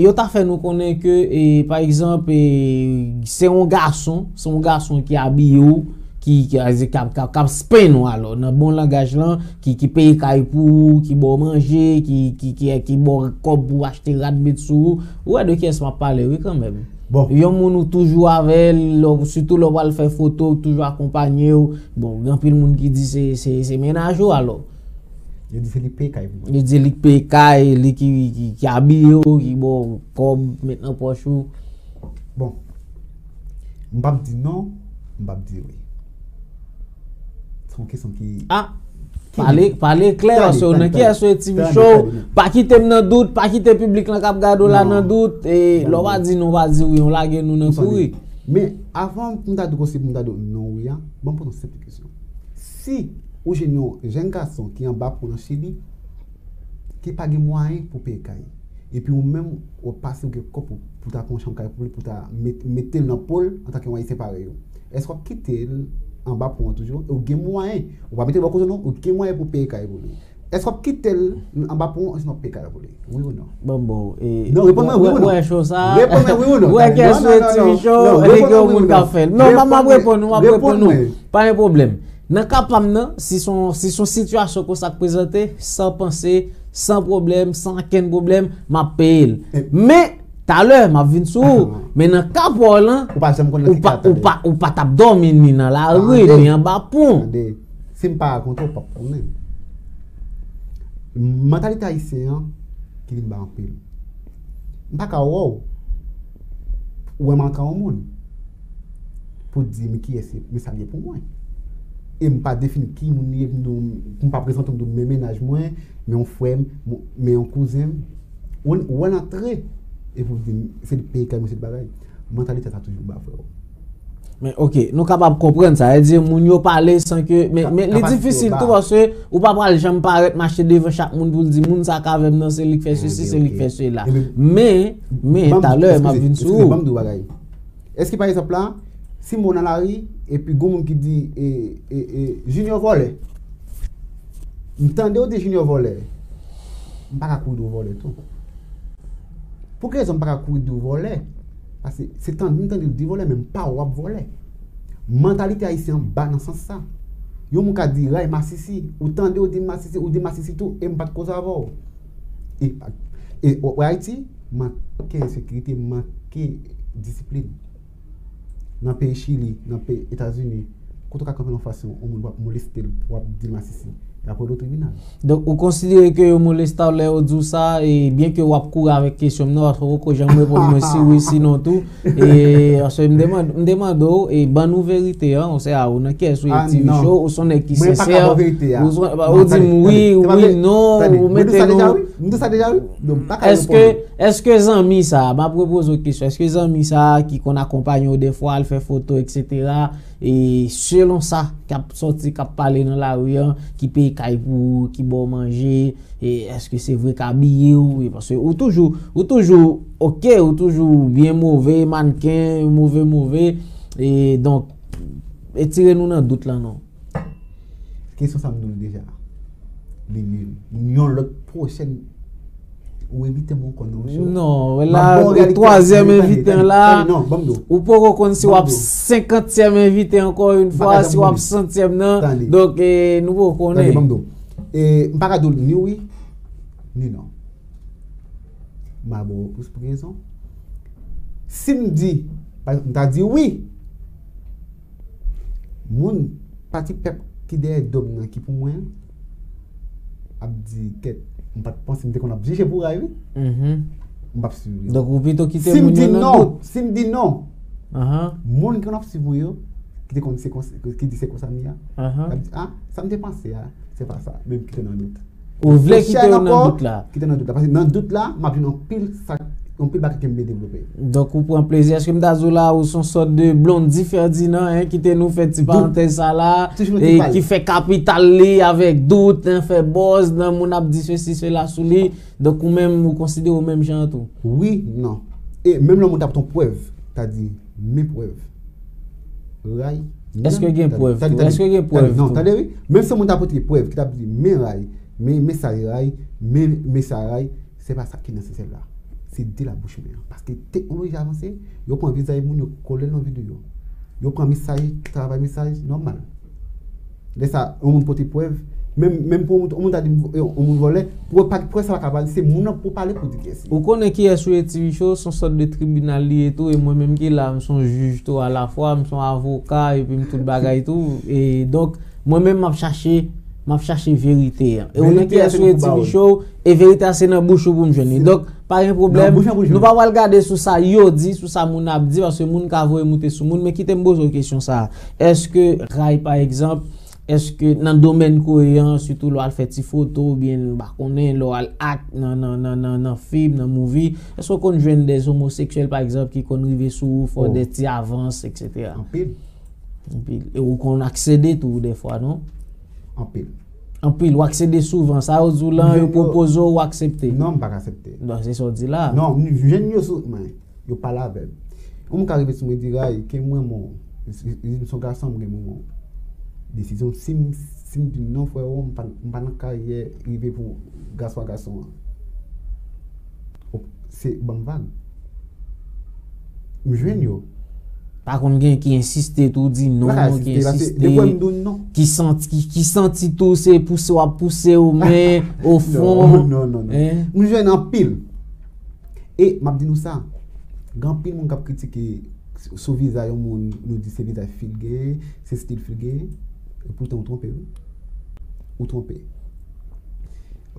yo ta fè nou konnen ke, e pa egzanp, e se yon gason, se yon gason ki abiye w, ki, ki, ki, k ap, k ap, k ap spank ou alò, nan bon langaj lan, ki, ki peye kay pou ou, ki ba w manje, ki, ki, ki, ki ba w kòb pou w achte rad met sou ou. Ou wè de kiyès m ap pale, wi, kanmenm. Bon. Yon moun ou toujou avè l, lè w, sitou lè w pral fè foto, ou toujou akonpanye w. Bon, gen anpil moun ki di se, se, se mennaj ou alò. Yo di se li k peye kay pou mwen. Yo di li k peye kay, li ki, ki, ki abiye w, ki ba w kòb, met nan pòch ou. Bon, m p ap di non, m p ap di wi. Se yon kesyon ki, ah, ki pale, pale klè, paske ou nan kiyès ou ye, T V Show. Pa kite m nan dout, pa kite piblik lan k ap gade w la nan dout. E lè w pa di non, pa di wi, yon lage nou nan kouri. Men avan pou m ta di w konsi, pou m ta di w non wi a, ban m poze yon senp kesyon. Si ou jwenn yon jèn gason ki anba pon nan Chili, ki pa gen mwayen pou peye kay, epi ou menm, ou pase ou gen kòb pou, pou ta pran yon chanm kay pou li, pou ta met, mete l nan po l antanke yon Ayisyen parèy ou, èske w ap kite l anba pon an toujou? E ou gen mwayen, ou pa mete l bò kote non, ou gen mwayen pou peye kay pou li. Èske w ap kite l anba pon an, osnon w ap peye kay la pou li? Wi ou non? Bon, bon, e non, reponn mwen wi ou non. Wè show sa. Reponn mwen wi ou non. Wè kèsyon T V Show, e gen yon moun k ap fè l. Non, m ap reponn ou, m ap reponn ou. Pa gen pwoblèm. Nan ka pa m nan, si se yon, si se yon sitiyasyon konsa k prezante, san panse, san pwoblèm, san okenn pwoblèm, m ap peye l. Men, talè, m ap vin sou ou. Men nan ka pa w lan, ou pa, ou pa, ou pa t ap dòmi ni nan lari, ni anba pon. Tande, si m pa rakonte w, w p ap konnen. Mantalite ayisyen an ki vin ba anpil. M pa ka wè w, ou wè m antre yon moun pou di m kiyès li ye, men sa l ye pou mwen. E m pa defini ki moun li ye, m di w, m pa prezante w, m di w men mennaj mwen, men yon frè m, men yon kouzen m. Ou wè l antre, epi w di m se li k peye kay mwen, se li bagay. Mantalite sa toujou ba, frè. Men, oke, nou kapab konprann sa. Sa vle di moun yo pale san ke, men, men li difisil tou, paske ou pa pral janm parèt mache devan chak moun pou l di moun sa k avè m nan, se li k fè sesi, se li k fè sela. Men, men, talè, m ap vin sou ou. Ban m di w bagay. Èske, pa egzanp la, si m wè w nan lari, epi gon moun ki di, e, e, e, Junior vòlè, m tande w di Junior vòlè, m pa ka kouri di w vòlè tou. Pou ki rezon m pa ka kouri di w vòlè? Paske se tande m tande w di vòlè, men m pa wè w ap vòlè. Mantalite ayisyen an ba nan sans sa. Yon moun ka di ray masisi, ou tande w di masisi, ou di masisi tou, e m pa t koze avè w. E, e, wè Ayiti, manke ensekirite, manke disiplin. Nan peyi Chili, nan peyi Etazini, kote w ka kanpe nan fas yon moun, w ap moleste l, w ap di l masisi, y ap rele w tribinal. Donk, ou konsidere ke yo moleste w lè yo di w sa, e byen ke w ap kouri avèk kesyon m nan, paske w poko janm reponn mwen si wi, si non tou. E, paske m demann, m demande w, e ban nou verite an, ou se a ou nan kiyès ou ye, T V Show, ou se yon nèg ki sensè, ou di m wi, wi, non, ou mete nou. M di sa deja, wi. M di sa deja, wi. Donk, m pa ka reponn ou. Èske zanmi sa, m ap repoze w kesyon, èske zanmi sa ki konn akonpanye w defwa, al fè foto, etsetera, e selon sa k ap sòti, k ap pale nan lari an, ki peye kay pou ou, ki ba w manje, e èske se vre k abiye w? E paske ou toujou, ou toujou oke, ou toujou byen move, mannken, move, move. E donk, retire nou nan dout lan non. Kesyon sa m di w l deja. Li nil. Yon lòt pwochèn, ou envite m ankò nan yon show. Non, la, twazyèm envite an la, ou poko konn si w ap senkantyèm envite ankò yon fwa, si w ap santyèm nan. Donk, e, nou poko konnen. Tande, ban m di w. E, m pa ka di w ni wi, ni non. M a ba w repons pou rezon. Si m di, pa egzanp, m ta di wi, moun, pati pèp ki dèyè do m nan ki pou mwen an, ap di, kèt, m pa t panse m te konn ap jije pou ray, wi. M p ap swiv li. Donk, ou pito kite moun yo nan dout. Si m di non, si m di non, moun ki konn ap swiv mwen yo, ki te konn se konsa, ki di se konsa m ye a, ap di, a, sa m te panse a, se pa sa, men m kite nan dout. Ou vle kite yo nan dout la. Kite nan dout la. Paske nan dout la, m ap jwenn anpil sa k Yon pil bagay ke m vle devlope. Donk ou pran plezi. Èske m ta di w la ou se yon sòt de Blondy Ferdinand, hein, ki te nou fè ti parantèz sa la, Toujou e ti pale. Ki fè kapital li avèk dout, hein, fè buzz nan moun ap di sesi sela sou li. Donk ou menm ou konsidere w menm jan an tou? Wi, non. E menm lè moun t ap ton prèv, ta di, men prèv. Ray. Èske gen prèv tou? Èske gen Tande, prèv non, tou? Tande, wi. Menm si moun ta pote prèv, ki t ap di, men ray, men mesaj ray, men mesaj ray, se pa sa ki nesesè la. Se de la bouch mwen an. Paske teknoloji avanse, yo pran vizaj moun, yo kole l nan videyo. Yo pran mesaj, travay mesaj, nòmal. Lè sa, yon moun pote prèv, menm, menm pou yon moun, yon moun ta di, yon moun vòlè, pou pa prèv sa pa ka pale, se moun nan pou pale pou di kiyès li. Ou konnen kiyès ou ye, T V Show, se yon sòt de tribinal li ye tou, e mwen menm ki la, m se yon jij tou alafwa, m se yon avoka, epi m tout bagay tou. E donk, mwen menm m ap chache, m ap chache verite an. E ou konnen kiyès ou ye, T V Show, e verite a se nan bouch ou pou m jwenn li. Donk, pa gen pwoblèm, nou pa pral gade sou sa yo di, sou sa moun ap di, paske moun ka voye moute sou moun, men kite m poze w kesyon sa a. Èske ray, pa egzanp, èske nan domèn koreyan, sitou lè w al fè ti foto oubyen m pa konnen, lè w al act nan, nan, nan, nan, nan fim, nan movie, èske w konn jwenn de omoseksyèl, pa egzanp, ki konn rive sou ou, fè w de ti avans, et cetera? Anpil. Anpil. E ou konn aksede tou dèfwa, non? Anpil. Anpil, ou aksede souvan. Sa yo di w lan, yo pwopoze w, ou aksepte? Non, m pa ka aksepte. Donk, se sa w di la. Non, m jwenn yo sou, men, yo pale avè m. Yon moun ka rive sou mwen di, Ray, ke mwen, mon, m se yon gason, m gen moun. Desizyon, si m, si m di non, frèwo, m pa, m pa nan karyè rive pou gason a gason an. Se ban m vag. M jwenn yo. Pa konn gen ki ensiste tou, di non, ki ensiste, depi m di w non. Ki santi, ki, ki santi tou, se pouse w ap pouse w, men o fon. Non, non, non, non. M jwenn anpil. E m ap di nou sa, gen anpil moun k ap kritike sou vizaj yon moun, nou di se vizaj fi l gen, se stil fi l gen, epoutan ou twonpe wi. Ou twonpe.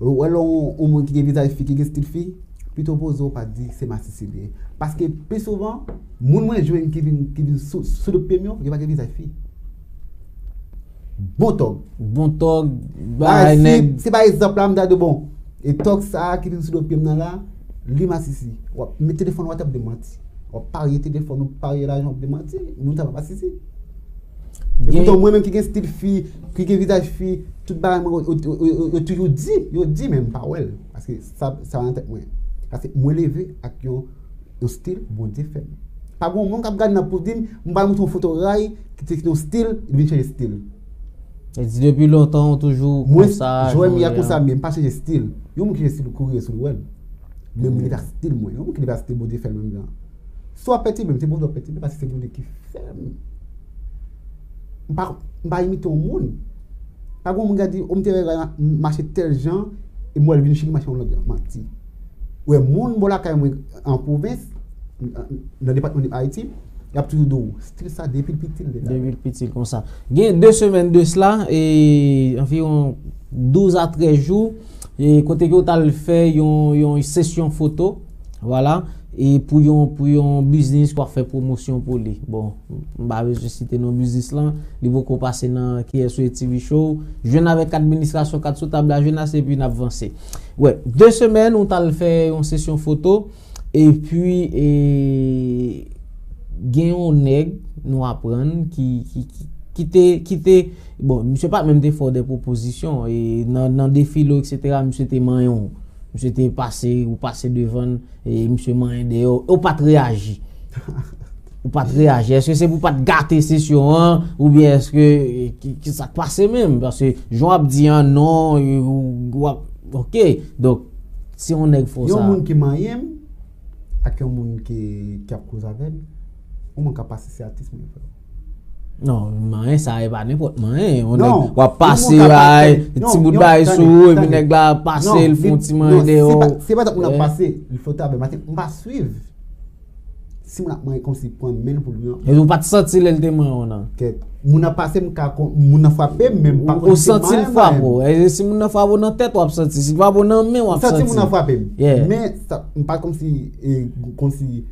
Ou wè lè yon moun ki gen vizaj fi, ki gen stil fi, pito poze w pa di se masisi li ye. Paske pi souvan, moun mwen jwenn ki vin, ki vin sou, sou do pye m yo, yo pa gen vizaj fi. Bon tòg. Bon tòg, bagay nèg. Se pa egzanp la, m ta di bon, e tòg sa a ki vin sou do pye m nan la, li masisi. W ap met telefòn w atè, w ap demanti. W ap parye telefòn ou parye lajan, w ap demanti. Moun sa pa masisi. Epoutan mwen menm ki gen stil fi, ki gen vizaj fi, tout bagay mwen, yo toujou di, yo di men m pa wè l. Paske sa, sa nan tèt mwen. Paske mwen leve ak yon, yon stil Bondye fè m. Pa gen yon moun k ap gade nan pou di m, m pral montre yon foto Ray, ki te yon stil, li vin chanje stil. E di depi lontan ou toujou konsa. Mwen, jwè m ye a konsa, men m pa chanje stil. Yon moun ki chanje stil ou kouri sou l wè l. Men m rete ak stil mwen. Yon moun ki leve ak stil Bondye fè l menm jan. Si w ap pètibe m, se Bondye w ap pètibe, paske se Bondye ki fè m. M pa, m pa imite yon moun. Pa gen yon moun ki di, o m te wè mache tèl jan, e m wè l vin chili mache yon lòt jan. Manti. Ou wè moun bò lakay mwen an pwovens, nan depatman de Ayiti, y ap toujou di w, stil sa depi l piti l te la. Depi l piti l konsa. Gen de semèn de sila, e anviwon douz a trèz jou, e kote ke w t al fè yon, yon sesyon foto, vwala, e pou yon, pou yon biznis w ap fè pwomosyon pou li. Bon, m pa bezwen site non biznis lan, li poko pase nan K S O A T V Show. Jwenn avèk administrasyon Kat sou tab la, jwenn ase, epi n ap vanse. Wè, de semèn, ou t al fè yon sesyon foto, epi, e, gen yon nèg, nou aprann, ki, ki, ki, ki te, ki te, bon, misye pa t menm te fè w de pwopozisyon, e nan, nan defile w, et cetera, misye te manyen w. Misye te pase, ou pase devan l, e misye manyen dèyè w, e w pa t reyaji. Ou pa t reyaji. Èske se pou w pa t gate sesyon an, oubyen èske, e, ki, ki sa k pase menm? Paske, jan w ap di an, non, e, ou, w ap, oke. Donk, se yon nèg fè w sa. Yon moun ki manyen m, ak yon moun ki, ki ap koze avè m, yon moun k ap pase se atis mwen, frè. Non, manyen sa e pa nenpòt manyen. Yon nèg w ap pase, bay ti bout bay sou ou, epi nèg la pase, l fè yon ti manyen dèyè w. Se pa tankou l ap pase, li fè yon travay, m pa swiv. Si moun ap manyen kòmsi pran men l pou li an. E ou pa t santi lè l te manyen w nan? Kèt. Moun nan pase m ka kon, moun nan frape m, men m pa konn si se manyen l frape m. Ou santi l frape w. E si moun nan frape w nan tèt, w ap santi. Si l frape w nan men, w ap santi. M santi moun nan frape m. Men, sa, m pa kòmsi, e, kòmsi,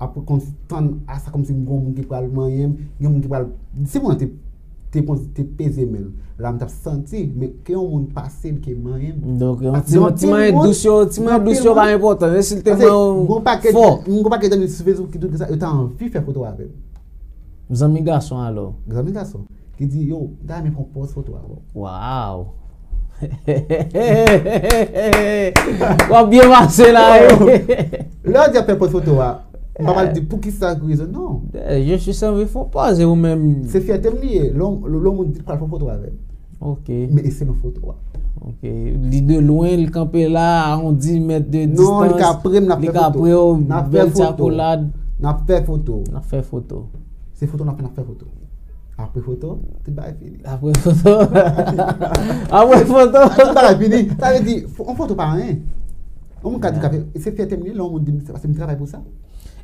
apre kòmsi tann a sa kòmsi m gen yon moun ki pral manyen m, gen moun ki pral, si moun nan te te pon- te peze men l. La m t ap santi, men ke yon moun pase l ke manyen m. Donk, yon ti, ti manyen dous yo, ti manyen dous yo pa enpòtan, men si l te manyen w fò. Gon pakèt zanmi sou Facebook ki tout sa, yo ta anvi fè foto avè m. Zanmi gason alò? Zanmi gason. Ki di, yo, m ta renmen pran pòz foto avè w. Waw! W ap byen pase la, wi. Lè yo di ap fè pòz foto a, m pa pral di poukisa, ki rezon, non. Eh, je suis anvi fè pòz, e ou menm? Se fyète m li ye. Lè yon moun di l pral fè foto avè m. Ok. Men e selon foto a. Ok. Li de lwen, li kanpe la, a yon dis mèt de distans. Non, li ka pre m, n ap fè foto. Li ka pre w, bèl ti akolad. N ap fè foto. N ap fè foto. Se foto n ap fè, n ap fè foto. Apre foto, tout bagay fini. Apre foto. Apre foto. Tout bagay fini. Sa vle di, fo- yon foto pa anyen. Yon moun ka di, se fyète m li, lè yon moun di m, se paske m travay pou sa.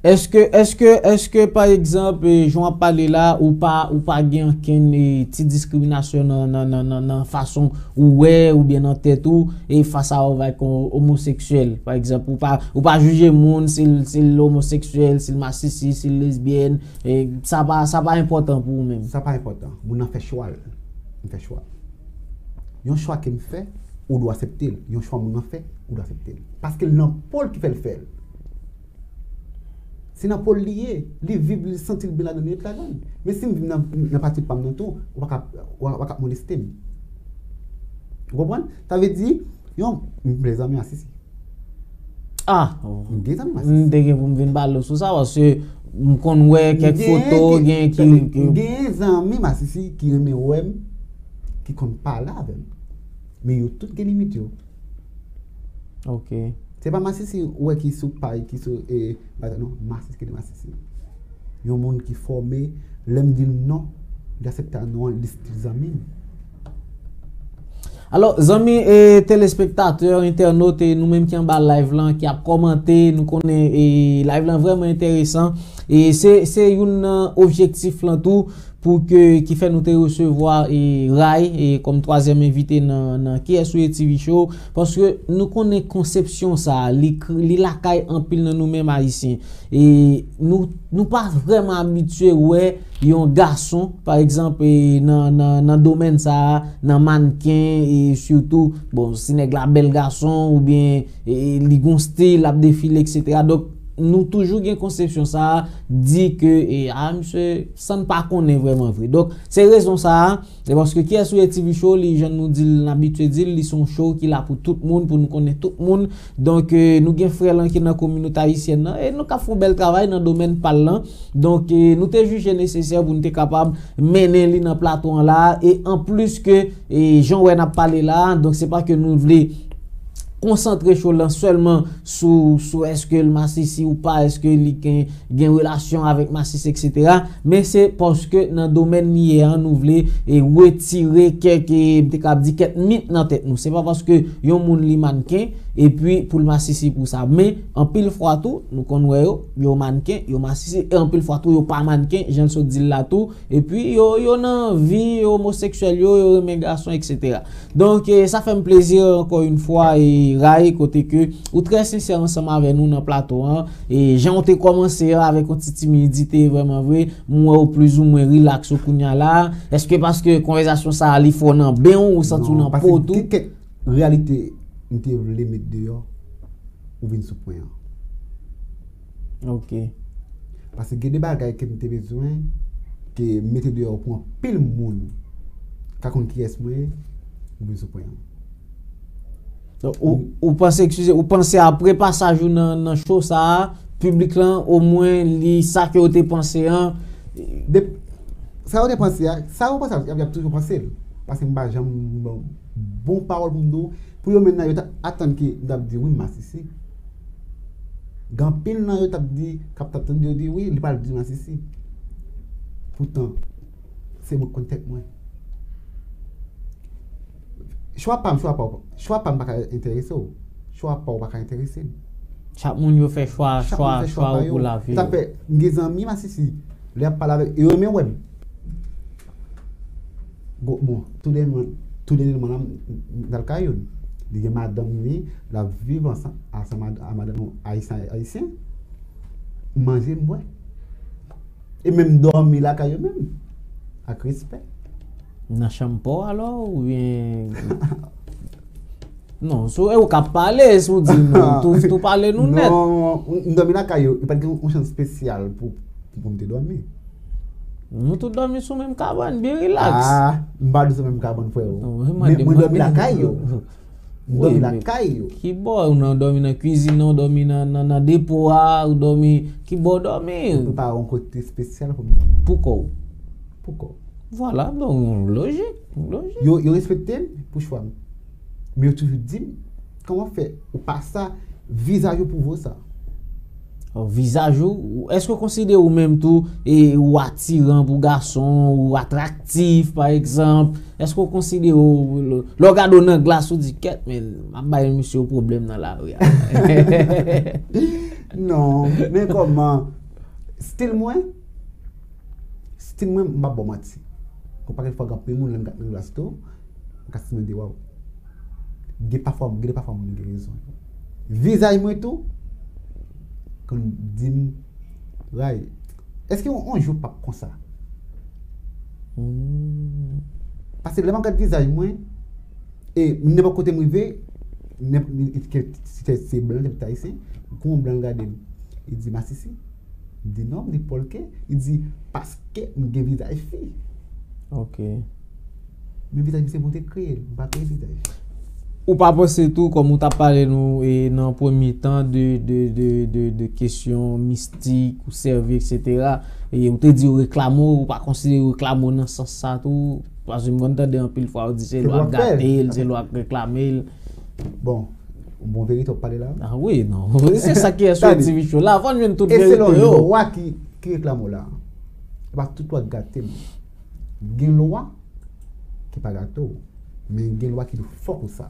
Èske, èske, èske, pa egzanp, eh, jan w ap pale la, ou pa, ou pa gen ankenn, eh, ti diskriminasyon nan, nan, nan, nan, nan fason ou wè oubyen nan tèt ou, e fas a ou avèk yon omoseksyèl, pa egzanp, ou pa, ou pa jije moun si l, si l omoseksyèl, si l masisi, si l lesbyèn, e sa pa, sa pa enpòtan pou ou menm? Sa pa enpòtan. Moun nan fè chwa l. M fè chwa. Yon chwa ke m fè, ou dwe aksepte l. Yon chwa moun nan fè, ou dwe aksepte l. Paske l nan po l ki fè l fè l. Se nan po l li ye. Li viv, li santi l byen ladan l, li ret ladan l. Men si m viv nan, nan pati pa m nan tou, ou pa ka, ou pa, ou pa ka moleste m. Ou konprann? Sa vle di, yon, m gen zanmi masisi. Ah! M gen zanmi masisi. M te gen pou m vin pale w sou sa, paske m konn wè kèk foto, gen ki, ki. M gen zanmi masisi ki renmen wè m, ki konn pale avè m. Men yo tout gen limit yo. Ok. Se pa masisi ou wè ki sou pay, ki sou, eh, bagay, non, masisi ki de masisi. Yon moun ki fòme, lè m di l non, li aksepte a non an, li stil zanmi m. Alò, zanmi, eh, telespektatè, entènot, eh, nou menm ki anba live lan, ki ap kòmante, nou konnen, eh, live lan vrèman enteresan. E se, se youn nan objektif lan tou, pou ke, ki fè nou te resevwa, e, Ray, e, kòm twazyèm envite nan, nan Kiyès ou ye T V Show, paske nou konnen konsepsyon sa a, li kr-, li lakay anpil nan nou menm Ayisyen. E nou, nou pa vrèman abitye wè yon gason, pa egzanp, e, nan, nan, nan domèn sa a, nan mannken, e sitou, bon, si nèg la bèl gason, oubyen, e, li gon stil, l ap defile, et cetera. Donk, nou toujou gen konsepsyon sa a, di ke, e, a, misye, san n pa konnen vrèman vre. Donk, se rezon sa a, se paske Kiyès ou ye T V Show, li, jan nou di l, n abitye di l, li se yon show ki la pou tout moun, pou nou konnen tout moun. Donk, e, nou gen frè lan ki nan kominote ayisyèn nan, e nou ka fè yon bèl travay nan domèn pa l lan. Donk, e, nou te jije nesesè pou nou te kapab mennen li nan plato an la, e anplis ke, e, jan w wè n ap pale la, donk se pa ke nou vle konsantre show lan sèlman sou, sou èske l masisi ou pa, èske li gen, gen relasyon avèk masisi, et cetera. Men se paske nan domèn li ye a, nou vle, e, retire kèk, e, m te ka di kèk mit nan tèt nou. Se pa paske yon moun li mannken, epi pou l masisi pou sa. Men, anpil fwa tou, nou konn wè yo, yo mannken, yo masisi, e anpil fwa tou, yo pa mannken, jan l sot di l la tou, epi yo, yo nan vi omoseksyèl yo, yo renmen gason, et cetera. Donk, e, sa fè m plezi, ankò yon fwa, e, Ray, kote ke ou trè sensè ansanm avè nou nan plato an. E, jan w te kòmanse an avèk yon ti timidite, vrèman vre, m wè w plizoumwen rilaks ou kounye a la. Èske paske konvèsasyon sa a, li fè w nan ben w, ou santi w nan po w tou? Non, paske gen kèk reyalite m te vle met deyò, ou vin sou pwen an. Ok. Paske gen de bagay ke m te bezwen ke m mete deyò pou anpil moun ka konn kiyès mwen ye, ou vin sou pwen an. Donk, ou, ou panse, eskize, ou panse apre pasaj ou nan, nan show sa a, piblik lan, omwen, li, sa ke yo te panse an? De, sa yo te panse a, sa yo panse a, y ap, y ap toujou panse l. Paske m pa janm bon, bon pawòl pou m di w, pou yo menm nan, yo t ap atann ke m t ap di wi, m masisi. Gen anpil nan yo t ap di, k ap t ap tann yo di wi, li pral di masisi. Poutan, se mwen k konn tèt mwen. Chwa pa m, chwa pa w, chwa pa m pa ka enterese w. Chwa pa w pa ka enterese m. Chak moun yo fè chwa, chwa, chwa yo pou lavi yo. E sa fè, m gen zanmi masisi, lè y ap pale avèk, yo renmen wè m. Bon, bon, tou dènyèman, tou dènyèman la, m, m, m t al kay youn. Li gen madanm li, l ap viv ansanm, ansanm a, a madanm yon ayisyen, ayisyen. M manje, m bwè. E menm dòmi lakay yo menm. Ak respè. Nan chanm pa w alò, oubyen? Non, si w, e ou k ap pale, si w di non, tou, tou pale nou nèt. Non, m dòmi lakay yo, e pa t gen yon chanm espesyal pou, pou m te dòmi. Nou tout dòmi sou menm kabann, byen rilaks. Ah, m pa di sou menm kabann, frè. Non, mwen, mwen dòmi lakay yo. M dòmi lakay yo. Ki bò? Ou nan, dòmi nan kwizin nan, ou dòmi nan, nan, nan depo a, ou dòmi, ki bò w dòmi? Yo prepare yon kote espesyal pou mwen. Pou kò w? Pou kò w. Vwala, donk, lojik, lojik. Yo, yo respekte m pou chwa m. Men yo toujou di m, kòman fè ou pa sa, vizaj ou pwouve w sa. Ò, vizaj ou, èske w konsidere ou menm tou, e, ou atiran pou gason, ou atraktif, pa egzanp? Èske w konsidere w, lè, lè w gade w nan glas, ou di, kèt, men, m ap bay misye yon pwoblèm nan lari a? Non, men kòman, stil mwen, stil mwen, m p ap ba w manti. Yon pakèt fwa, gen anpil moun, lè m gade nan glas tou, m ka santi mwen di, waw. Gen pafwa, gen de pafwa moun gen rezon. Vizaj mwen tou, konn di m, ray, èske yon, yon jou p ap konsa? Hmm. Paske lè m ap gad vizaj mwen, e nenpòt kote m rive, nenp-, ke si se, se blan, se ayisyen, kou yon blan gade m, li di, masisi. M di, non, m di, pòlke? Li di, paske m gen vizaj fi. Ok. Men vizaj misye pou te kreye l, m pa kreye vizaj. Ou pa panse tou, kòm ou t ap pale nou, e, nan premye tan de, de, de, de, de kesyon mistik, ou sèvi, etsetera, e ou te di yo reklame w, ou pa konsidere yo reklame w nan sans sa tou? Paske m konn tande anpil fwa yo di se lwa k gate l, se lwa k reklame l. Bon, yon bon verite w ap pale la. Ah wi, non. Se sa ki ès sou T V show la. Fò n jwenn tout verite yo. E se lwa ki, ki reklame w la. E pa tout lwa k gate m. Gen lwa ki pa gate w, men gen lwa ki di w fòk ou sa.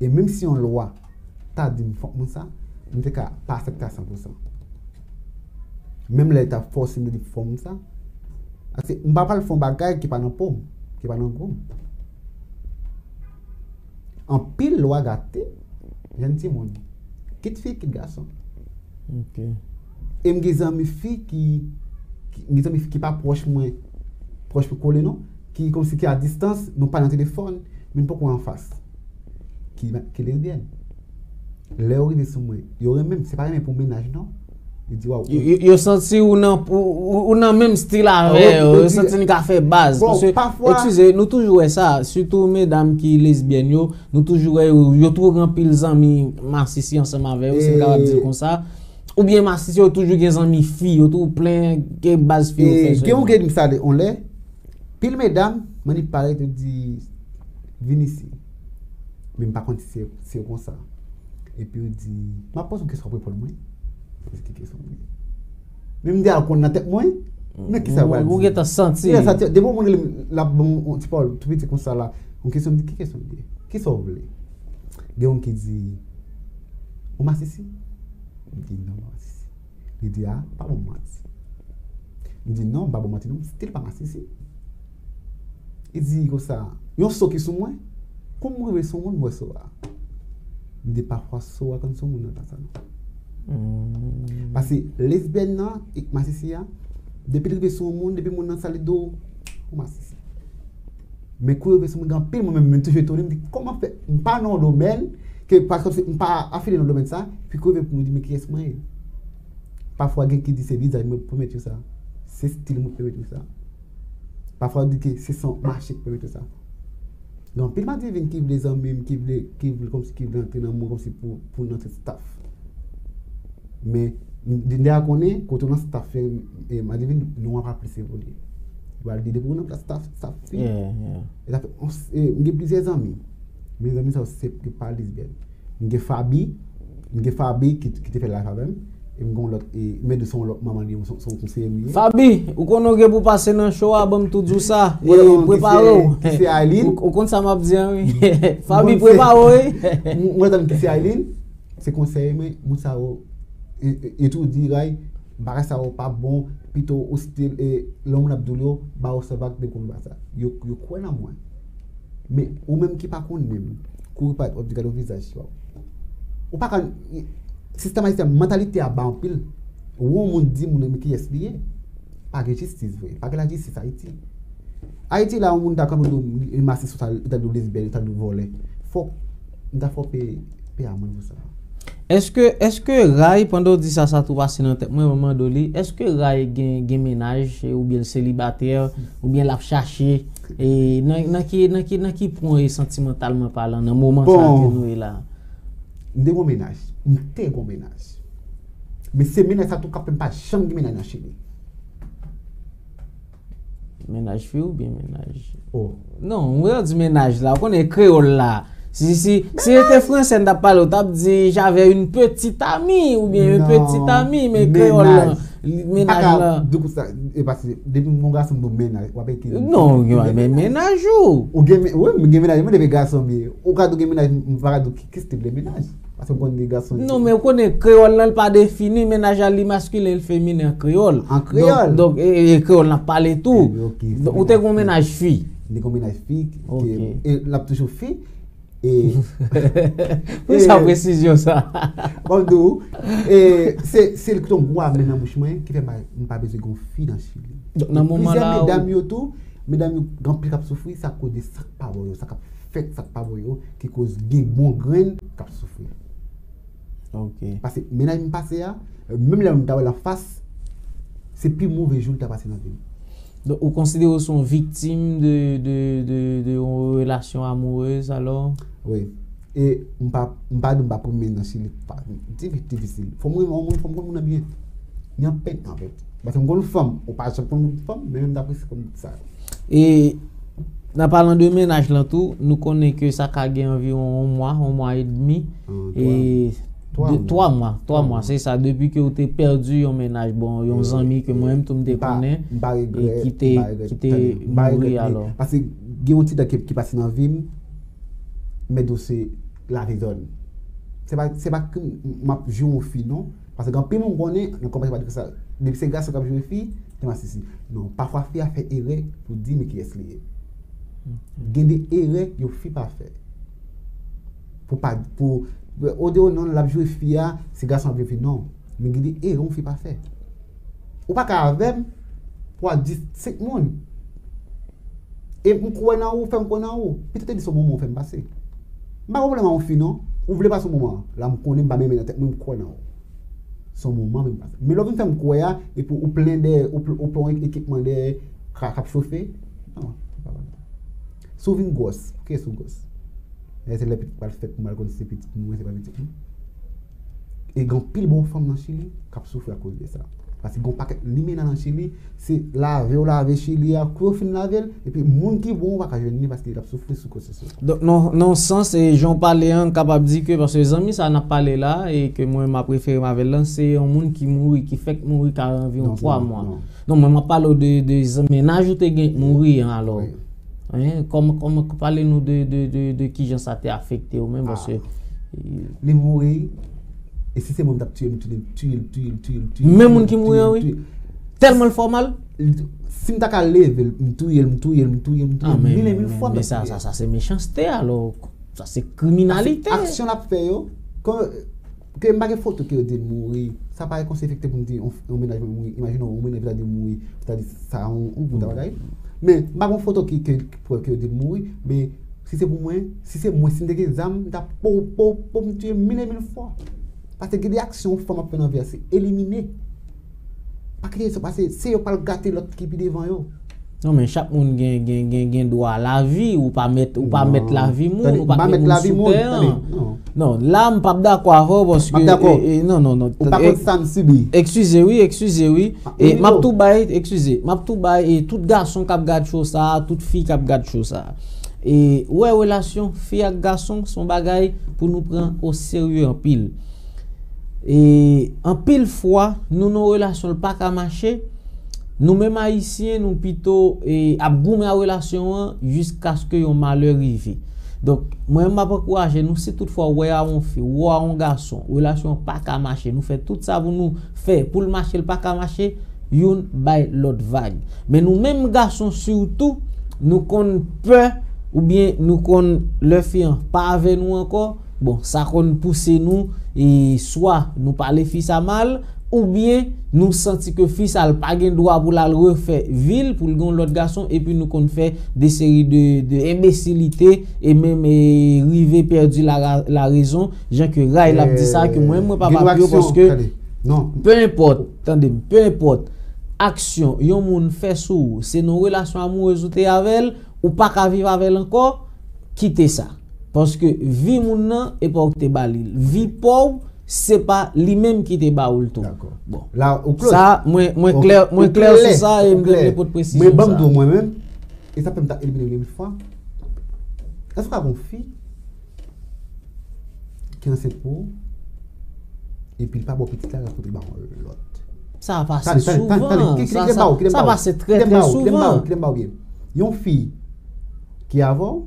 E menm si yon lwa ta di m fòk mwen sa, m te ka pa aksepte a san pou san. Menm lè l ta fòse m, li di fòk mwen sa, paske m pa pral fè yon bagay ki pa nan po m, ki pa nan gou m. Anpil lwa gate jèn timoun, kit fi, kit gason. Ok. E m gen zanmi fi ki, ki, m gen zanmi fi ki pa pwòch mwen, pwòch mwen kole non, ki kòmsi ki a distans, nou pale nan telefòn, men n poko anfas. Ki, ki lesbyèn. Lè yo rive sou mwen, yo renmen m, se pa renmen pou mennaj non. Yo di, waw. Yo, yo, yo santi ou nan, ou, ou, ou nan menm stil avè yo, yo santi n ka fè baz. Bon, paske, pafwa, eskize, nou toujou wè sa, sitou medam ki lesbyèn yo, nou toujou wè yo, yo toujou gen anpil zanmi masisi ansanm avè yo, si m kapab di l konsa. Oubyen masisi yo toujou gen zanmi fi, yo toujou plen, gen baz fi yo fè sèlman. Gen yon gen m sale on lè, pil medam, mwen li parèt, yo di, vin isi. Men m pa konn si se, se konsa. Epi yo di, m ap poze yon kesyon, w ap reponn mwen. Ki kesyon li ye? Men m deja konn nan tèt mwen, men kisa w pral di. Ou gentan santi. Depi yon moun rele m, l ap ban m yon ti pawòl tou piti konsa la, yon kesyon, m di, ki kesyon li ye? Kisa w vle? Gen yon ki di, ou masisi? M di, non, m pa masisi. Li di, a, pa ban m manti. M di, non, m pa ban w manti, non, m still pa masisi. Li di konsa, yon so ki sou mwen, kou m rive sou moun, m wè so a. M di, pafwa so a konn sou moun nan tan sa non. Hmm. Paske lesbyèn nan, e masisi a, depi l rive sou yon moun, depi moun nan sa, li di w, ou masisi. Men kou yo rive sou mwen, gen anpil moun menm, menm toujou etone, m di, kòman fè, m pa nan yon domèn, ke, paske m pa afilye nan domèn sa, epi kou yo rive pou mwen di, men kiyès mwen ye? Pafwa gen ki di se vizaj mwen k pèmèt yo sa, se stil mwen k pèmèt yo sa. Pafwa yo di ke se san mache k pèmèt yo sa. Gen anpil madivin ki vle zanmi m, ki vle, ki vle kòmsi ki vle antre nan mwen kòmsi pou, pou n antre staff. Men, m deja konnen, kote w nan staff, e, e, madivin, non an pa plis evolye. Yo pral di depi w nan staff, staff fi. Yeah, yeah. E sa fè, on s-, e, m gen plizyè zanmi. Men zanmi sa yo se, yo pa lesbyèn. M gen Fabi, m gen Fabi ki, ki te fè live avè m. E m gen yon lòt, e, men de se yon lòt manman li, se, se yon konseye m li ye. Fabi, ou konnen w gen pou pase nan show a, ban m tou di w sa. E, prepare w. Ki se Aileen. Ou, ou konn sa m ap di an, wi. Fabi, prepare w, wi. M, mwen tann ki se Aileen. Se konsèy mwen, moun sa yo, e, e, yo toujou di, ray, bagay sa yo pa bon, pito ou stil, e, lè moun ap di w yo, ba yo san vag, depi konn ba sa. Yo, yo kwè nan mwen. Men, ou menm ki pa konn menm, kouri parèt, w ap di gade yon vizaj, w ap, ou pa ka, sistèm ayisyen, mantalite a ba anpil. Ou wè yon moun di moun nan, men kiyès li ye? Pa gen jistis vre. Pa gen lajistis Ayiti. Ayiti la, yon moun ta kanpe do li masis ou ta di w lesbyèn, ou ta di w vòlè. Fòk, m ta fè w peye, peye amand pou sa. Èske, èske Ray, pandan w di sa, sa tou pase nan tèt mwen, mwen mande w li, èske Ray gen, gen mennaj, oubyen l selibatè, oubyen l ap chache, e nan, nan ki, nan ki, nan ki pwen e santimantalman palan, nan moman sa ke nou ye la? M te gon mennaj. M te gon mennaj. Men se mennaj sa tou k ap fè m pa janm gen mennaj nan Chili. Mennaj fi oubyen mennaj? Oh. Non, mwen di mennaj la, ou konnen kreyòl la. Si, si, si se te fransè n t ap pale, ou t ap di j'avais une petite amie oubyen un petit ami, men kreyòl la, mennaj la. Depi sa, e paske depi yon gason di w mennaj, w ap ekri. Non, men mennaj ou. Ou gen, wi, mwen gen mennaj, mwen depi gason m ye. Ou ka di w gen mennaj, m pa ka di w ki, ki stil de mennaj. Paske m konn gen gason. Non, men ou konnen kreyòl la, l pa defini, mennaj la li maskilen, l feminen an kreyòl. An kreyòl. Donk, e kreyòl n ap pale tou. Ou te gon mennaj fi. M te gon mennaj fi, e l ap toujou fi. E pou sa presizyon sa. Bon, m di w, e se, se l ki t yon gwo amè nan bouch mwen, ki fè m pa, m pa bezwen gon fi nan Chili. Donk, nan moman la. Plizyè medam yo tou, medam yo, gen anpil k ap soufri, se akoz de sa k pa bon yo, sa k ap fèt, sa k pa bon yo, ki koz gen bon grenn k ap soufri. Ok. Paske mennaj m pase a, menm lè m ta wè l anfas, se pi move jou l ta pase nan vi m. Donk, ou konsidere w se yon viktim de, de, de, de yon relasyon amourez, alò? Wi. E m pa, m pa di m pa premye nan Chili, pa, difi-, difisil. Fò m renmen yon moun, fò m konn moun nan byen. Ni anpèt, anfèt. Paske m konn fanm, ou pa janm konn fanm, men menm dapre se konn sa. E nan palan de mennaj lan tou, nou konnen ke sa ka gen anviwon yon mwa, yon mwa edmi. E twa mwa, twa mwa, se sa, depi ke ou te pèdi yon mennaj, bon, yon zanmi ke mwen menm tou m te konnen, e ki te, ki te mouri alò. Paske gen yon ti tan ki, ki pase nan vi m, men dosye lavi zòn. Se pa, se pa ke m ap jwe yon fi, non. Paske gen anpil moun konnen, nan kòmantè pa di sa, depi se gason k ap jwe fi, te masisi. Non, pafwa fi a fè erè pou di men kiyès li ye. Gen de erè yon fi pa fè. Pou pa, pou, o de non, l ap jwe fi a, se gason ap jwe fi, non. Men gen de erè yon fi pa fè. Ou pa ka avè m pou al di senk moun. E m kwè nan ou, fè m kwè nan ou. Petèt te di se yon moman ou fè m pase. M pa gen pwoblèm ak yon fi, non. Ou vle pase yon moman. La m konnen m pa menm nan tèt mwen, m kwè nan ou. Se yon moman menm pase. Men lè w vin fè m kwè a, epi ou plen de, ou pl-, ou plen yon ekipman de ka, k ap chofe. Non, se pa bagay. Si w vin gwòs, poukiyès ou gwòs? Lè se lè pitit pral fèt, pou m al konn si se pitit mwen, se pa pitit mwen. E gen anpil bon fanm nan Chili k ap soufri akoz de sa. Paske gen yon pakèt limena nan Chili, se lave w lave Chili a, kou yo fin lave l, epi moun ki bon ou pa ka jwenn li paske l ap soufri sou konsyans ou. Donk, nan, nan yon sans, e jan w pale an, n kapab di ke, paske zanmi sa n ap pale la, e ke mwen m ap refere m avè l lan, se yon moun ki mouri, ki fèk mouri ka anviwon twa mwa. Non, mwen m ap pale w de, de zan-, mennaj ou te gen k mouri an alò. Hein, kòman, kòman, pale nou de, de, de, de kijan sa te afekte w menm, paske li mouri, e si se mwen m t ap tiye l, m tiye l, tiye l, tiye l, tiye l, tiye l. Menm moun ki mouri an, wi. Tèlman l fè w mal. Si m ta ka leve l, m touye l, m touye l, m touye l, m touye l, mil e mil fwa m t ap touye l. Men sa, sa, sa se mechanste alò. Sa se kriminalite. Aksyon l ap fè yo, ke m pa gen foto ke yo di l mouri. Sa parèt konsa efekte pou m di yon, yon mennaj mwen mouri. Imajine w, yon mennaj ta di mouri, ta di sa yon, yon gwo bagay. Men m pa gen foto ki, ke, ki prèv ke yo di l mouri, men si se pou mwen, si se mwen, si m te gen zam, m ta pow, pow, pow, m tiye mil e mil fwa. Paske gen de aksyon yon fanm ap fè nan vi a, se elimine. Pa kite sa pase, se yo pral gate lòt ki pi devan yo. Non, men chak moun gen, gen, gen, gen dwa a lavi, ou pa mèt, ou pa mèt lavi moun, ou pa gen moun sou tè an. Non, la m p ap dakò avè w paske, e, e, non, non, non. Ou pa konn sa m sibi. Eskize wi, eskize wi. E m ap tou bay, eskize, m ap tou bay, e tout gason k ap gad show sa a, tout fi k ap gad show sa a. E ou wè relasyon fi ak gason se yon bagay pou nou pran o serye anpil. E anpil fwa, nou nan yon relasyon l pa ka mache, nou menm ayisyen, nou pito, e, ap goumen ak relasyon an jiskaske yon malè rive. Donk, mwen menm m ap ankouraje nou, si toutfwa w wè a yon fi, w wè a yon gason, relasyon an pa ka mache, nou fè tout sa pou nou fè pou l mache, l pa ka mache, youn bay lòt vag. Men nou menm gason sitou, nou konn pè oubyen nou konn lè fi an pa avè nou ankò, bon, sa konn pouse nou, e swa nou pale fi sa mal, oubyen nou santi ke fi sa l pa gen dwa pou l al refè vi l, pou l gen yon lòt gason, epi nou konn fè de seri de, de enbesilite, e menm e rive pèdi la, la rezon, jan ke Ray l ap di sa, ke mwen, mwen pa pa pou yo, paske, pe enpòt, tande m, pe enpòt aksyon yon moun fè sou ou, se nan yon relasyon amourez ou te avè l, ou pa ka viv avè l ankò, kite sa. Paske vi moun nan, e pa ou ki te ba li l. Vi pa w, se pa li menm ki te ba ou l tou. Dakò. Bon. La, ou close. Sa, mwen, mwen klè, mwen klè sou sa e m te vle pote presizyon sa. Mwen, ban m di w mwen menm, e sa fè m ta elimine l yon fwa. Èske w ka gen yon fi ki ansent pou ou, epi l pa ba w pitit la, l ap fout ba yon lòt? Sa pase souvan. Sa pase trè, trè souvan. Yon fi ki avè w,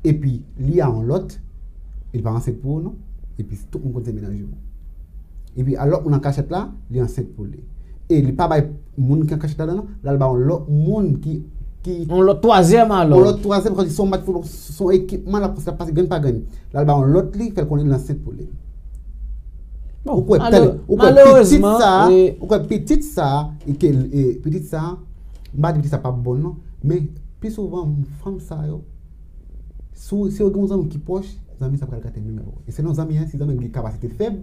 epi li a yon lòt, li pa ansent pou ou non, epi tout moun konn se mennaj ou. Epi a lòt moun an kachèt la, li ansent pou li. E li pa bay moun ki an kachèt la non, l al ba yon lòt moun ki, ki yon lòt twazyèm alò. Yon lòt twazyèm, kòm si se yon match foutbòl, se yon ekipman, l ap pase, l ap pase grenn pa grenn. L al ba yon lòt li, fè l konnen l ansent pou li. Bon, ou kwè, tande, ou kwè pitit sa, ou kwè pitit sa, e ke, e, pitit sa, m pa di pitit sa p ap bon non, men pi souvan, fanm sa yo, si w, si w gen yon zanmi ki pwòch, zanmi sa pral gate menm jan. E selon zanmi an, si zanmi an gen kapasite fèb,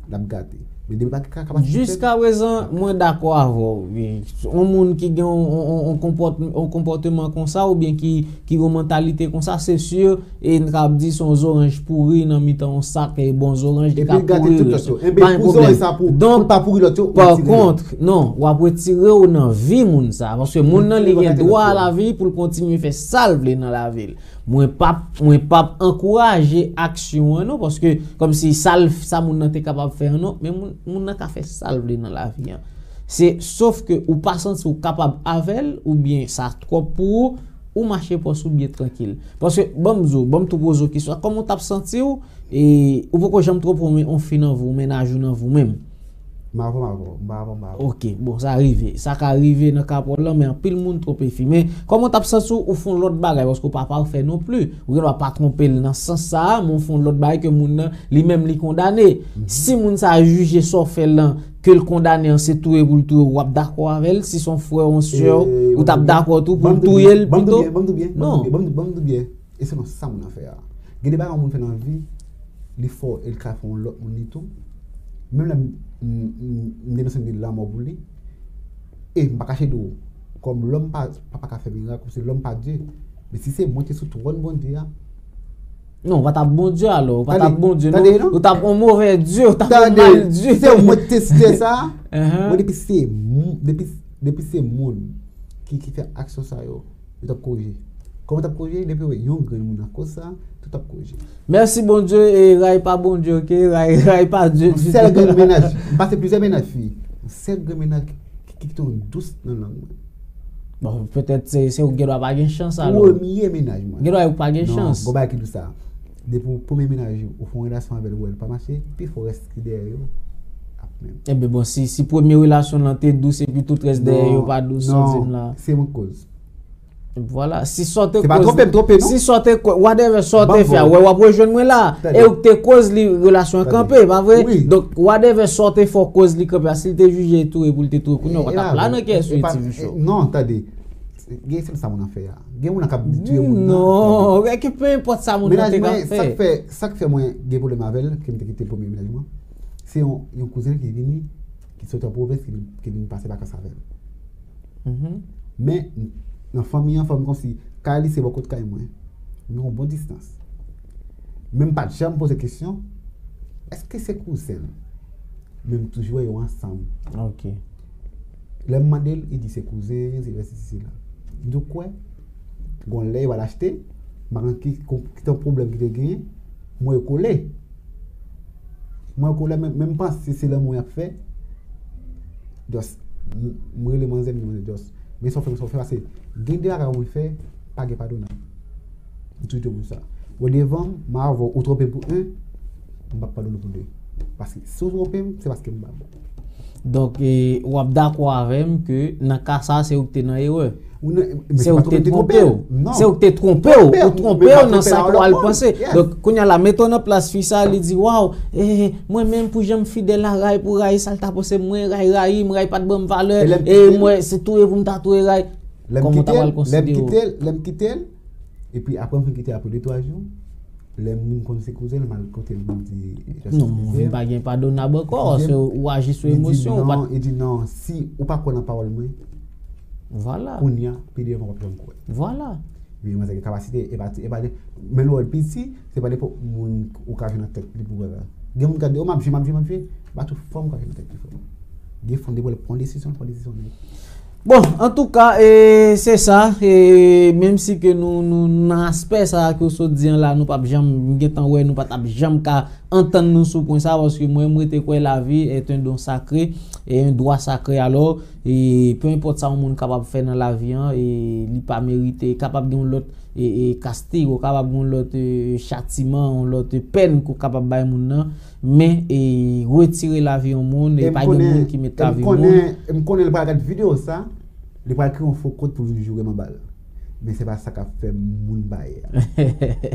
l ap gate. Men depi l pa gen kapasite fèb. Jiskaprezan, mwen dakò avè w, wi. Yon moun ki gen yon, yon, yon, yon konpòt-, yon konpòteman konsa, oubyen ki, ki gen yon mantalite konsa, se si e n ka ap di se yon zoranj pouri nan mitan yon sak, e bon zoranj li ka pouri. Epi l gate tout lòt yo. Enben, pou zoranj sa pou, pou l pa pouri lòt yo, ou retire l. Donk, pa pwoblèm. Donk, pa kont, non, w ap retire w nan vi moun sa, paske moun nan li gen dwa lavi pou l kontinye fè sa l vle nan lavi l. Mwen p ap, mwen p ap ankouraje aksyon an non, paske kòmsi sa l, sa moun nan te kapab fè an non, men moun, moun nan ka fè sa l vle nan lavi an. Se, sof ke ou pa santi w kapab avè l, oubyen sa twòp pou ou, ou mache pòs ou byen trankil. Paske, ban m di w, ban m tou poze w kesyon sa, kòman w t ap santi w, e, ou poko janm twò pran yon fi nan vi w, mennaj ou nan vi w menm? M avè w, m avè w, m pa avè w, m pa avè w. Ok, bon, sa rive. Sa ka rive nan ka pa w lan, men anpil moun twonpe fi. Men, kòman w t ap santi w, ou fè yon lòt bagay, paske w pa pafè non pli. Ou gen dwa pa twonpe l nan sans sa a, men w fè yon lòt bagay ke moun nan, li menm, li kondane. Si moun sa a jije sa w fè l lan, ke l kondane an, se touye pou l touye w, w ap dakò avè l? Si se yon frè w, yon sè w, ou t ap dakò tou pou l touye l pito? Non. Ban m di w byen, ban m di w byen, ban m di w byen. E selon sa moun nan fè a. Gen de bagay yon moun fè nan vi, li fè w, e l ka fè yon lòt moun li tou. Menm lè m, m, m, m denonse m di lanmò pou li. E m pa kache di w, kòm lòm pa, pa, pa ka fè mirak, paske lòm pa Dye. Men si se mwen ki te sou twòn Bondye a. Non, ou pa t ap Bondye alò, ou pa t ap Bondye, non. Ou t ap yon move Dye, ou t ap yon mal Dye. Si se mwen ki te site sa, mwen depi se moun, depi, depi se moun ki, ki fè aksyon sa yo, yo t ap korije. Kòman yo t ap korije? Depi yo wè yon grenn moun nan koz sa, tout ap korije. Mèsi Bondye, e Ray pa Bondye, ok? Ray, Ray pa Dye ditou. Yon sèl grenn mennaj, m pase plizyè mennaj fi. Yon sèl grenn mennaj ki, ki, ki kite yon dous nan lang mwen. Bon, petèt se, se ou gen dwa pa gen chans alò. Premye mennaj mwen. Gen dwa ou pa gen chans. Non, gon bagay ki dous sa. Depi w premye mennaj ou, ou fè yon relasyon avè l, ou wè l pa mache, pifò rès ki dèyè yo ap menm. Enben bon, si, si premye relasyon lan te dous epi tout rès dèyè yo pa dous, sa w di m la. Non, non, se mwen k koz. Vwala, si sa w te koz, se pa twonpe m, twonpe non. Si sa w te koz, whatever sa w te fè a, wè w ap rejwenn mwen la, e ou k te koz li relasyon an kanpe, pa vre? Wi. Donk, whatever sa w te fè w koz li kanpe a, si l te jije touye pou l te touye, kounye a w pa t ap la nan K S U T V show. Non, tande. Gen se sa moun nan fè a. Gen moun nan k ap touye moun nan. Non, e ke pe enpòt sa moun nan te ka fè. Mennaj mwen, sa k fè, sa k fè mwen gen pwoblèm avè l, ke m te kite premye mennaj mwen, se yon, yon kouzen ki vini, ki soti an pwovens, ki vin, ki vin pase vakans avè m. Men, nan fanmi an, fanmi kòmsi, kay li se bò kot kay mwen. Nou yon bon distans. Men m pa t janm poze kesyon, èske se kouzen l? Men m toujou wè yo ansanm. Ok. Lè m mande l, li di se kouzen, se sesi, se la. M di w kwè, gon lè yo al achte, m pa konn ki, ki tan pwoblèm ki te genyen, mwen yo kole. Mwen yo kole, men, men m panse se lanmou y ap fè. Just, m, m rele manzè, m di manzè, just, men sa w fè, sa w fè, paske gen de bagay yon moun fè, pa gen padonab. M toujou di moun sa. Ou devan m, m avè w, ou twonpe m pou en, m p ap padone w pou de. Paske si w twonpe m, se paske m pa bon. Donk, e, w ap dakò avè m ke nan ka sa a, se ou ki te nan erè? Se ou ki te twonpe w. Se ou ki te twonpe w. Ou twonpe w nan sa ke w al panse. Donk, kounye a la, mete w nan plas fi sa, li di, waw, eh, mwen menm pou jan m fidèl a Ray, pou Ray, sa l ta panse mwen, Ray rayi m, Ray pa t ban m valè, e mwen, se touye pou m ta touye Ray. Kòman w ta pral konsidere w? Lè m kite l, epi apre m fin kite l apre de twa jou, lè moun konn se kouzen l, m al kote l, m di, non, mon vi pa gen padonab ankò, se ou aji sou emosyon ou pa. Li di non, si ou pa kwè nan pawòl mwen, vwala, kounye a, pi devan w ap janm kwè. Vwala. Epi manzè gen kapasite, e pa, e pa de, men lè w wè l piti, se pa nenpòt moun ou ka jwe nan tèt li pou wè la. Gen moun ka di, o, m ap jwe, m ap jwe, m ap jwe, ba tout fòm ou ka jwe nan tèt li fò. Gen fanm depi w pran desizyon, pran desizyon nèt. Bon, antouka, e, se sa, e, menm si ke nou, nou nan aspè sa ke w sot di an la, nou p ap janm, m gentan wè nou pa t ap janm ka antann nou sou pwen sa, paske mwen, m rete kwè lavi est un don sacré, et un droit sacré, alò, e, peu importe sa yon moun kapab fè nan lavi an, e, li pa merite, kapab gen yon lòt, e, e, kastig, ou kapab gen yon lòt, e, chatiman, yon lòt, e, pèn ke w kapab bay moun nan, men, e, retire lavi yon moun, e pa gen moun ki met lavi moun. M konnen, m konnen li pral gade videyo sa, li pral kreye yon fo kont pou l vin joure m anba l. Men se pa sa k ap fè moun bay a.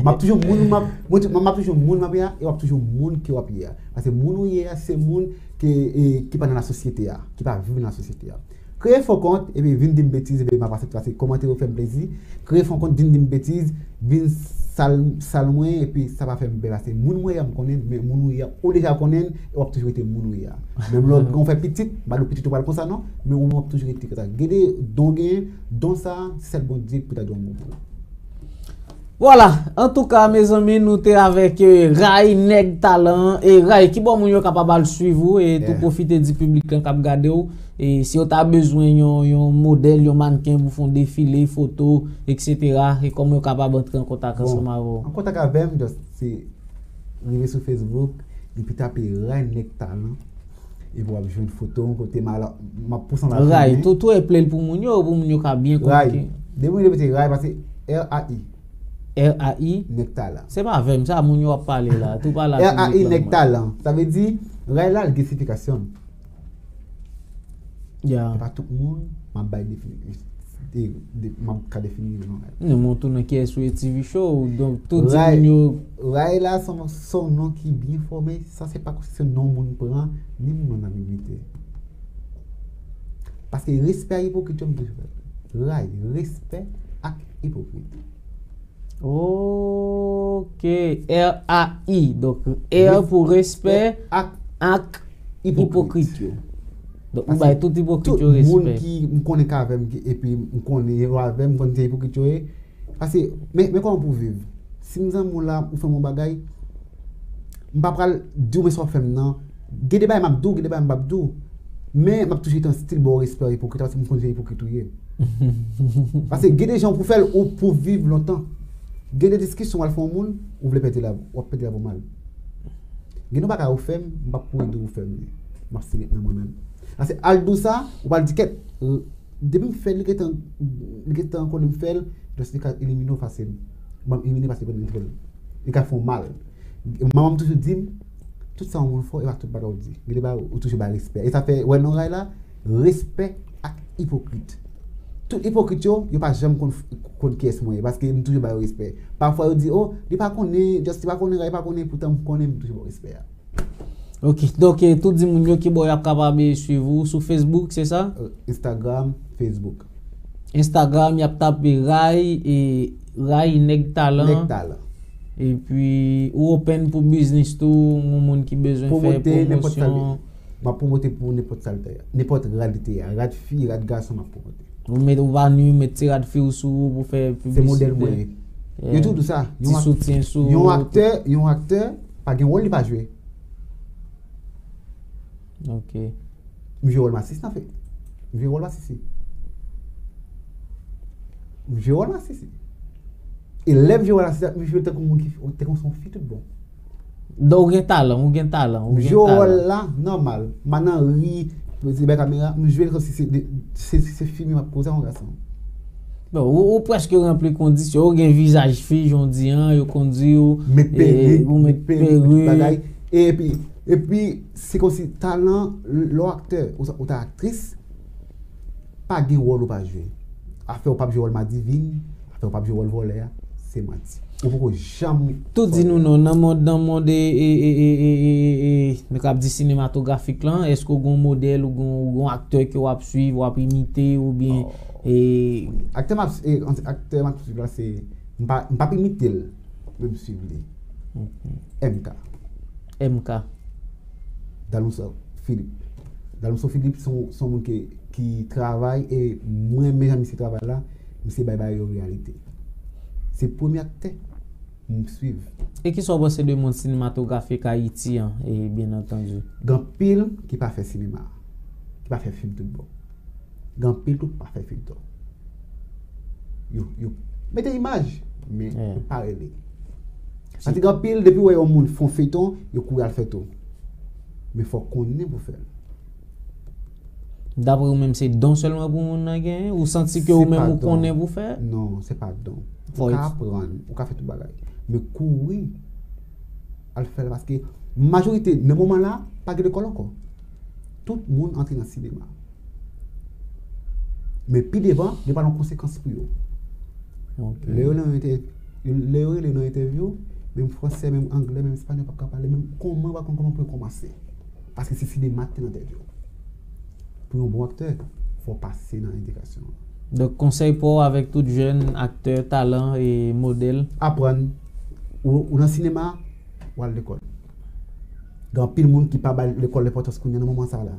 M ap toujou, moun m ap, mwen tou, m ap toujou moun m ap ye a, e w ap toujou moun ke w ap ye a. Paske moun ou ye a, se moun ke, e, ki pa nan lasosyete a, ki pa viv nan lasosyete a. Kreye fo kont, epi vin di m betiz, epi m ap aksepte, paske kòmantè yo fè m plezi. Kreye fo kont, vin di m betiz, vin sal, sal mwen, epi sa pa fè m byen, paske moun mwen ye a m konnen, men moun ou ye a, ou deja konnen l, e w ap toujou rete moun ou ye a. Menm lè w fè pitit, m pa di w pitit ou pral konsa non, men ou menm w ap toujou rete konsa. Gen de don w genyen, don sa, se sèl Bondye ki pou ta di w yon mo pou ou. Vwala, antouka, mezanmi, nou te avèk, e, Ray, nèg talan, e Ray, kibò moun yo kapab al swiv ou, e tou pwofite di piblik lan k ap gade w, e si yo ta bezwen yon, yon modèl, yon mannken pou fè yon defile, foto, etsetera, e kòman yo kapab antre an kontak ansanm avè w? An kontak avè m, just se rive sou Facebook, epi tape Ray Nèg Talan, epi w ap jwenn foto m kote m al, m ap pouse anba Ray, tou, tou eple l pou moun yo, pou moun yo ka byen konn ki. Depi w repete Ray, pase R A I. R A I? Nèg Talan. Se pa avè m, se a moun yo ap pale la, tou pale a piblik lan. R A I, Nèg Talan. Sa vle di, Ray la, l gen siyifikasyon l. Ya. E pa tout moun m ap bay defini-, de, de, m ap ka defini non Ray. Non, men w tou nan K S W T V Show, donk tout di moun yo. Ray la se yon, se yon non ki byen fòme, sa se pa se non moun pran, ni moun nan imite. Paske respè ak ipokrit yo m toujou fè. Ray, respè ak ipokrit. Ok, R A I. Donk, R pou respè ak ipokrit yo. Donk, ou bay tout ipokrit yo respè. Tout moun ki m konnen k avè m, ki, epi m konnen yo avè m, m konn se ipokrit yo ye. Paske, men, men kòman pou w viv. Si m zanmi w la, ou fè m yon bagay, m pa pral di w men sa w fè m nan. Gen de bagay m ap di w, gen de bagay m p ap di w. Men m ap toujou rete an stil ba w respè ipokrit la, paske m konn se ipokrit ou ye. Paske gen de jan pou fè l, ou pou viv lontan. Gen de diskisyon w al fè yon moun, ou vle pèdi lavi, w ap pèdi lavi w mal. Gen yon bagay ou fè m, m p ap pou ede ou fè m li. M ap stil nan mwen menm. Paske al di w sa, ou pral di kèt, depi m fè l, li gentan, li gentan konnen m fè l, just li ka elimine w fasil. Ban m elimine paske konnen m fè l. Li ka fè w mal. Manman m toujou di m, tout sa yon moun fè w, e pa tout bagay ou di. Gen de bagay ou toujou bay respè. E sa fè, wè non Ray la, respè ak ipokrit. Tout ipokrit yo, yo pa janm konn, konn kiyès mwen ye, paske m toujou ba yo respè. Pafwa yo di, o, li pa konnen, just li pa konnen, Ray pa konnen, poutan m konnen, m toujou ba w respè a. Ok, donk, e, tout di moun yo kibò y ap kapab, e, swiv ou sou Facebook, se sa? E, Instagram, Facebook. Instagram, y ap tape Ray, e, Ray Nèg Talan. Nèg Talan. Epi, ou open pou biznis tou, yon moun ki bezwen fè pwomosyon. Pwomote nenpòt sa l ye. M ap pwomote pou nenpòt sa l te ye. Nenpòt rad li te ye. Rad fi, rad gason, m ap pwomote. Ou met, ou pa ni met ti rad fi w sou ou pou fè piblisite. Se modèl mwen ye. Yo toujou di sa. Ti soutyen sou ou. Yon aktè, yon aktè, pa gen wòl li pa jwe. Ok. M jwe wòl masisi nan fè. M jwe wòl masisi. M jwe wòl masisi. E lè m jwe wòl masisi, m jwe tankou moun ki, tankou se yon fi tout bon. Donk ou gen talan, ou gen talan, ou gen talan. M jwe wòl la, nòmal. M pa nan ri, se bay kamera, m jwe l kòmsi se de, se, se fi m ap poze yon gason. Bon, ou, ou prèske ranpli kondisyon, ou gen vizaj fi, jan w di an, yo konn di w, met perik, ou met perik, tout bagay. Epi, epi, se kòmsi talan, lè w aktè, ou, ou ta aktris, pa gen wòl ou pa jwe. Afè ou p ap jwe wòl madivin, afè ou p ap jwe wòl vòlè a, se manti. Ou poko janm. Tou di nou non, nan mond, nan mond e, e, e, e, e, e, e, nou ka di sinematografik lan, èske w gen yon modèl, ou gen, ou gen yon aktè ke w ap swiv, w ap imite, oubyen, e, aktè m ap, e, aktè m ap swiv la, se, m pa, m p ap imite l, men m swiv li. M K. M K. Dalonso Philippe. Dalonso Philippe se yon, se yon moun ki, ki travay, e mwen renmen jan misye travay la, misye bay bagay yo reyalite. Se premye aktè m swiv. E kisa w panse de mond sinematografik Ayiti an, e byen antandi? Gen anpil ki pa fè sinema, ki pa fè fim tout bon. Gen anpil tou ki pa fè feyton. Yo, yo mete imaj, men yo pa rele. Paske gen anpil, depi w wè yon moun fè yon feyton, yo kouri al fè tou. Men fò w konnen pou fè l. Daprè ou menm, se don sèlman pou moun nan genyen? Ou santi ke ou menm ou konnen pou fè? Non, se pa don. Ou ka aprann, ou ka fè tout bagay. Men kouri al fè l, paske majorite, nan moman la, pa gen lekòl ankò. Tout moun antre nan sinema. Men pi devan, gen pa yon konsekans pou yo. Lè yo nan entè-, lè yo rele nan entèvyou, menm fransè, menm anglè, menm espanyòl p ap ka pale, menm kòman w pa konn kòman pou yo kòmanse. Paske se sinema ki te nan tèt yo. Pou yon bon aktè, fò w pase nan edikasyon an. Donk, konsèy pa w avèk tout jèn aktè, talan e modèl? Aprann. Ou, ou nan sinema, w al lekòl. Gen anpil moun ki pa bay lekòl enpòtans kounye a nan moman sa la.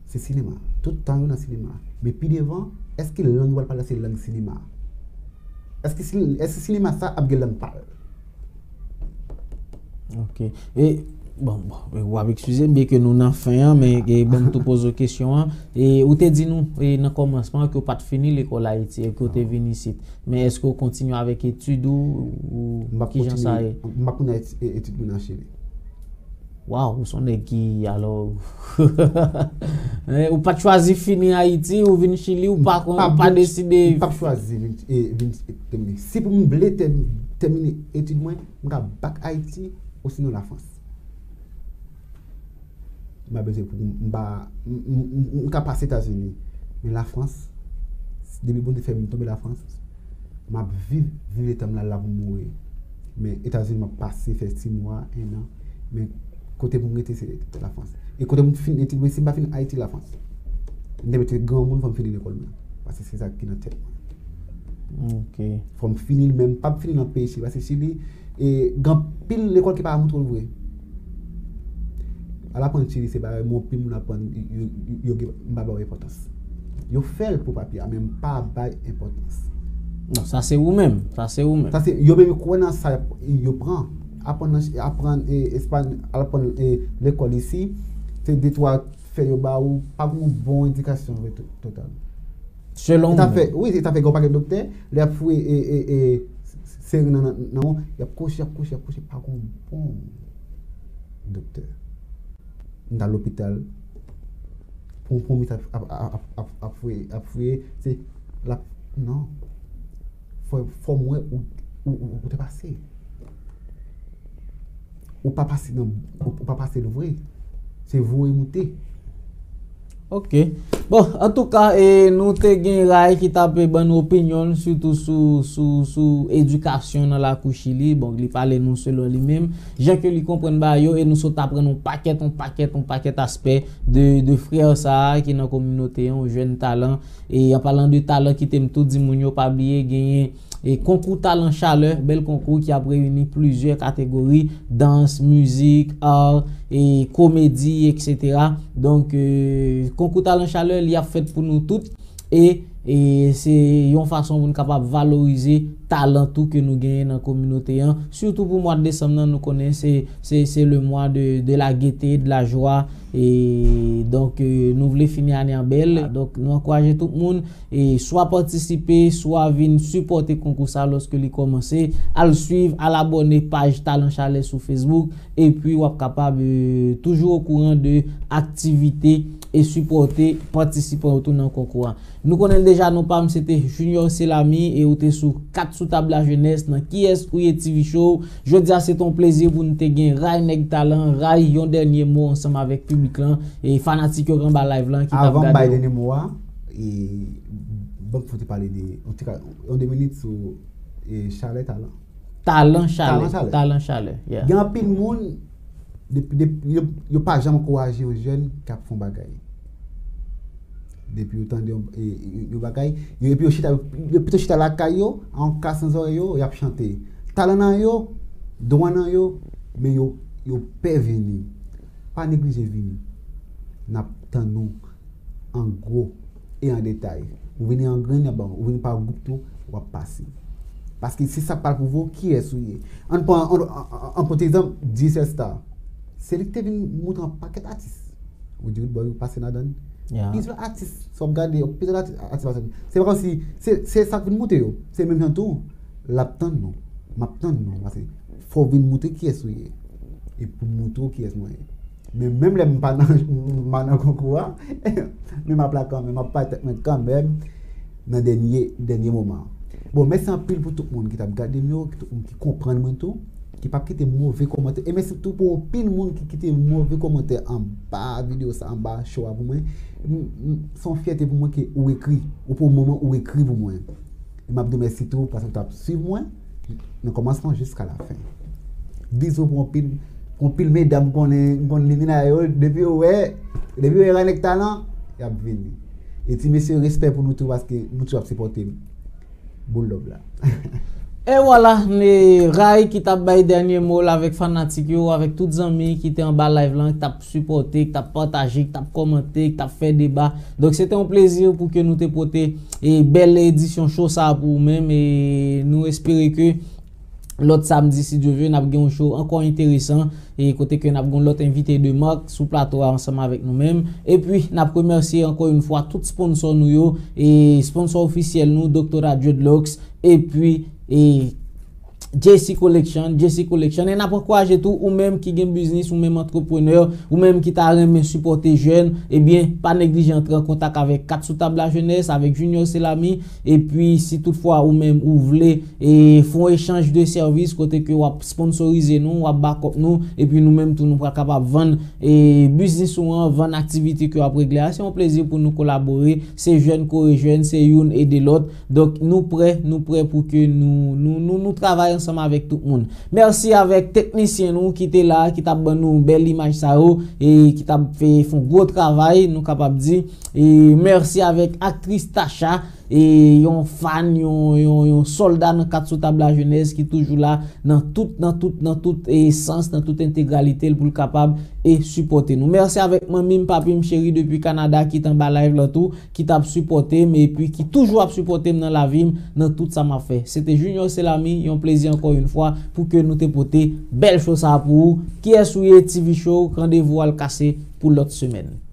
Se sinema. Tout tan yo nan sinema. Men pi devan, èske lang yo pral pale la se lang sinema? Èske si-, èske sinema sa ap gen lang pa l? Ok. E, bon, bon, w ap eskize m, byen ke nou nan fen an, men, e, ban m tou poze w kesyon an. E, ou te di nou, e, nan kòmansman an ke w pa t fini lekòl Ayiti e ke w te vin isit. Men èske w kontinye avèk etid ou, ou kijan sa ye? M pa kontinye, m pa kontinye etid, e, etid mwen an Chili. Waw, ou se yon nèg ki, alò, hein, ou pa t chwazi fini Ayiti, ou vin Chili, ou pa kon-, ou pa deside. M p ap chwazi vin, e, vin tèmine. Si pou m vle tèm-, tèmine etid mwen, m ka back Ayiti, osinon Lafrans. M pa bezwen pou m, m pa, m, m, m, m ka pase Etazini. Men Lafrans, depi Bondye fè m tonbe Lafrans, m ap viv, viv letan m la, la pou m mouri. Men Etazini, m ap pase, fè sis mwa, en an. Men kote pou m rete, se Lafrans. E kote m fin etid mwen, si m pa fin Ayiti, Lafrans. M te mete granmoun, fò m fini lekòl mwen. Paske se sa ki nan tèt mwen. Ok. Fò m fini l, men m p ap fini l nan peyi Chili. Paske Chili, e, gen anpil lekòl ki pa montre w vre. Al aprann Chili, se bagay mwen, anpil moun aprann, yo, yo, yo gen, m pa ba yo enpòtans. Yo fè l pou papye a, men m pa bay enpòtans. Non, sa se ou menm. Sa se ou menm. Sa se, yo menm yo kwè nan sa yo pran. Aprann nan, aprann, e, espan-, aprann, e, lekòl isi, se de twa fè yo ba ou, pa gen yon bon edikasyon vre to-, total. Selon ou menm? Wi, se ta fè gen yon pakèt doktè, lè y ap fouye, e, e, e, sering nan, nan, nan, y ap kwochi, y ap kwochi, y ap kwochi, pa gen yon bon doktè. M t al lopital, pou, pou m ap, ap, ap, ap, ap fouye, ap fouye, se, l ap, non. Fò, fò m wè ou, ou, ou, ou te pase. Ou pa pase nan, ou, ou pa pase l vre. Se voye moute. Ok. Bon, antouka, e, nou te gen Ray ki t ap ban nou opinyon l, sitou sou, sou, sou edikasyon nan lakou Chili. Bon, li pale nou selon li menm, jan ke li konprann bagay yo, e nou sot aprann yon pakèt, yon pakèt, yon pakèt aspè de, de frè sa a ki nan kominote an, yon jèn talan. E an palan de talan, kite m tou di moun yo pa bliye genyen e konkou Talan Chalè, bèl konkou ki ap reyini plizyè kategori, dans, mizik, ar, e komedi, etsetera. Donk, e, konkou Talan Chalè, li ap fèt pou nou tout. E, e se yon fason pou nou kapab valorize talan tou ke nou genyen nan kominote an. Sitou pou mwa desanm nan, nou konnen se, se, se le mois de, de la gaieté, de la joie. E donk, e, nou vle fini ane an bèl. Donk, nou ankouraje tout moun e swa patisipe, swa vin sipòte konkou sa lòske li kòmanse. Al swiv, al abòne paj Talan Chalè sou Facebook, epi w ap kapab, e, toujou okouran de aktivite e sipòte patisipan yo tou nan konkou a. Nou konnen l deja, non pa m se te Junior Selami e ou te sou Kat sou Tab Lajenès nan Kiyès ou ye T V Show. Jodi a se te yon plezi pou n te gen Ray Nèg Talan, Ray yon dènye mo ansanm avèk piblik lan e fanatik yo k anba live lan ki t ap gade yo. Avan m bay dènye mo a, e, Donk, fò te pale de, an tou ka, yon de minit sou e, chalè talan. Talan chalè. Talan chalè. Talan chalè. Yeah. Gen anpil moun, depi, depi, yo, yo pa janm ankouraje yon jèn k ap fè yon bagay. Depi yo tande yon, e, e, yon bagay, yo, epi yo chita, yo pito chita lakay yo, an kas nan zòrèy yo, y ap chante. Talan nan yo, dwa nan yo, men yo, yo pè vini. Pa neglije vini. N ap tann nou an gwo e an detay. Ou vini an grenn, y ap ba w. Ou vini pa gwoup tou, w ap pase. Paske se sa k pral pwouve w kiyès ou ye. Ann pran, ann, ann, ann, ann pran egzanp, Digicel Star. Se li ki te vin moutre yon pakèt atis. Ou di, boy, ou pase ladan. Yeah. Plizyè atis, si w ap gade, plizyè atis, atis pase. Se pa kòmsi, se, se sa k vin moutre yo. Se menm jan tou, l ap tann nou. M ap tann nou. Paske fò w vin moutre kiyès ou ye. E pou m moutre w kiyès mwen ye. Men menm lè m pa nan, m pa nan konkou a, men m ap la kanmenm, m ap bay tèt mwen kanmenm nan dènye, dènye moman. Bon, mèsi anpil pou tout moun ki t ap gade m yo, ki tout moun ki konprann mwen tou, ki p ap kite move kòmantè. E mèsi tou pou anpil moun ki kite move kòmantè anba videyo sa, anba show a pou mwen. M, m, se yon fyète pou mwen ke ou ekri, ou pou moman ou ekri pou mwen. E m ap di w mèsi tou paske w t ap swiv mwen nan kòmansman jiska lafen. Bizou pou anpil, pou anpil medam m konnen, m konn limina yo, depi yo wè, depi yo wè Rèn ek Talan, y ap vini. E ti mesye, respè pou nou tou paske nou toujou ap sipòte m. Boul love la. E vwala, Ray ki t ap bay dènye mo l avèk fanatik yo, avèk tout zanmi ki te anba live lan, ki t ap sipòte, ki t ap pataje, ki t ap kòmante, ki t ap fè deba. Donk, se te yon plezi pou ke nou te pote e bèl edisyon show sa a pou ou menm. E nou espere ke lòt samdi, si Dye vle, n ap gen yon show ankò enteresan. E kote ke n ap gen yon lòt envite de mark sou plato a ansanm avèk nou menm. Epi, n ap remèsye ankò yon fwa tout sponsò nou yo. E sponsò ofisyèl nou, Doctora Dreadlocks. Epi, e J C Collection, J C Collection. E n ap ankouraje tou ou menm ki gen biznis, ou menm antreprenè, ou menm ki ta renmen sipòte jèn, ebyen, pa neglije antre an kontak avèk Kat sou Tab Lajenès, avèk Junior Selami. Epi, si toutfwa ou menm ou vle e fè yon echanj de sèvis kote ke w ap sponsorize nou, w ap back up nou, epi nou menm tou nou pral kapab vann e biznis ou an, vann aktivite ke w ap regle a. Se yon plezi pou nou kolabore. Se jèn kore jèn, se youn ede lòt. Donk, nou prè, nou prè pou ke nou, nou, nou, nou travay ansanm avèk tout moun. Mèsi avèk teknisyen nou ki te la, ki t ap ban nou bèl imaj sa yo, e ki t ap fè, fè yon gwo travay, nou kapab di. E mèsi avèk aktris Tacha, e yon fan, yon, yon, yon sòlda nan Kat sou Tab Lajenès ki toujou la nan tout, nan tout, nan tout e sans, nan tout entegralite l pou l kapab e sipòte nou. Mèsi avèk manmi m, papi m cheri depi Kanada ki t anba live lan tou, ki t ap sipòte m epi ki toujou ap sipòte m nan lavi m, nan tout sa m ap fè. Se te Junior Selami, yon plezi ankò yon fwa pou ke nou te pote bèl show sa a pou ou. Kiyès ou ye, T V Show, randevou al kase pou lòt semèn.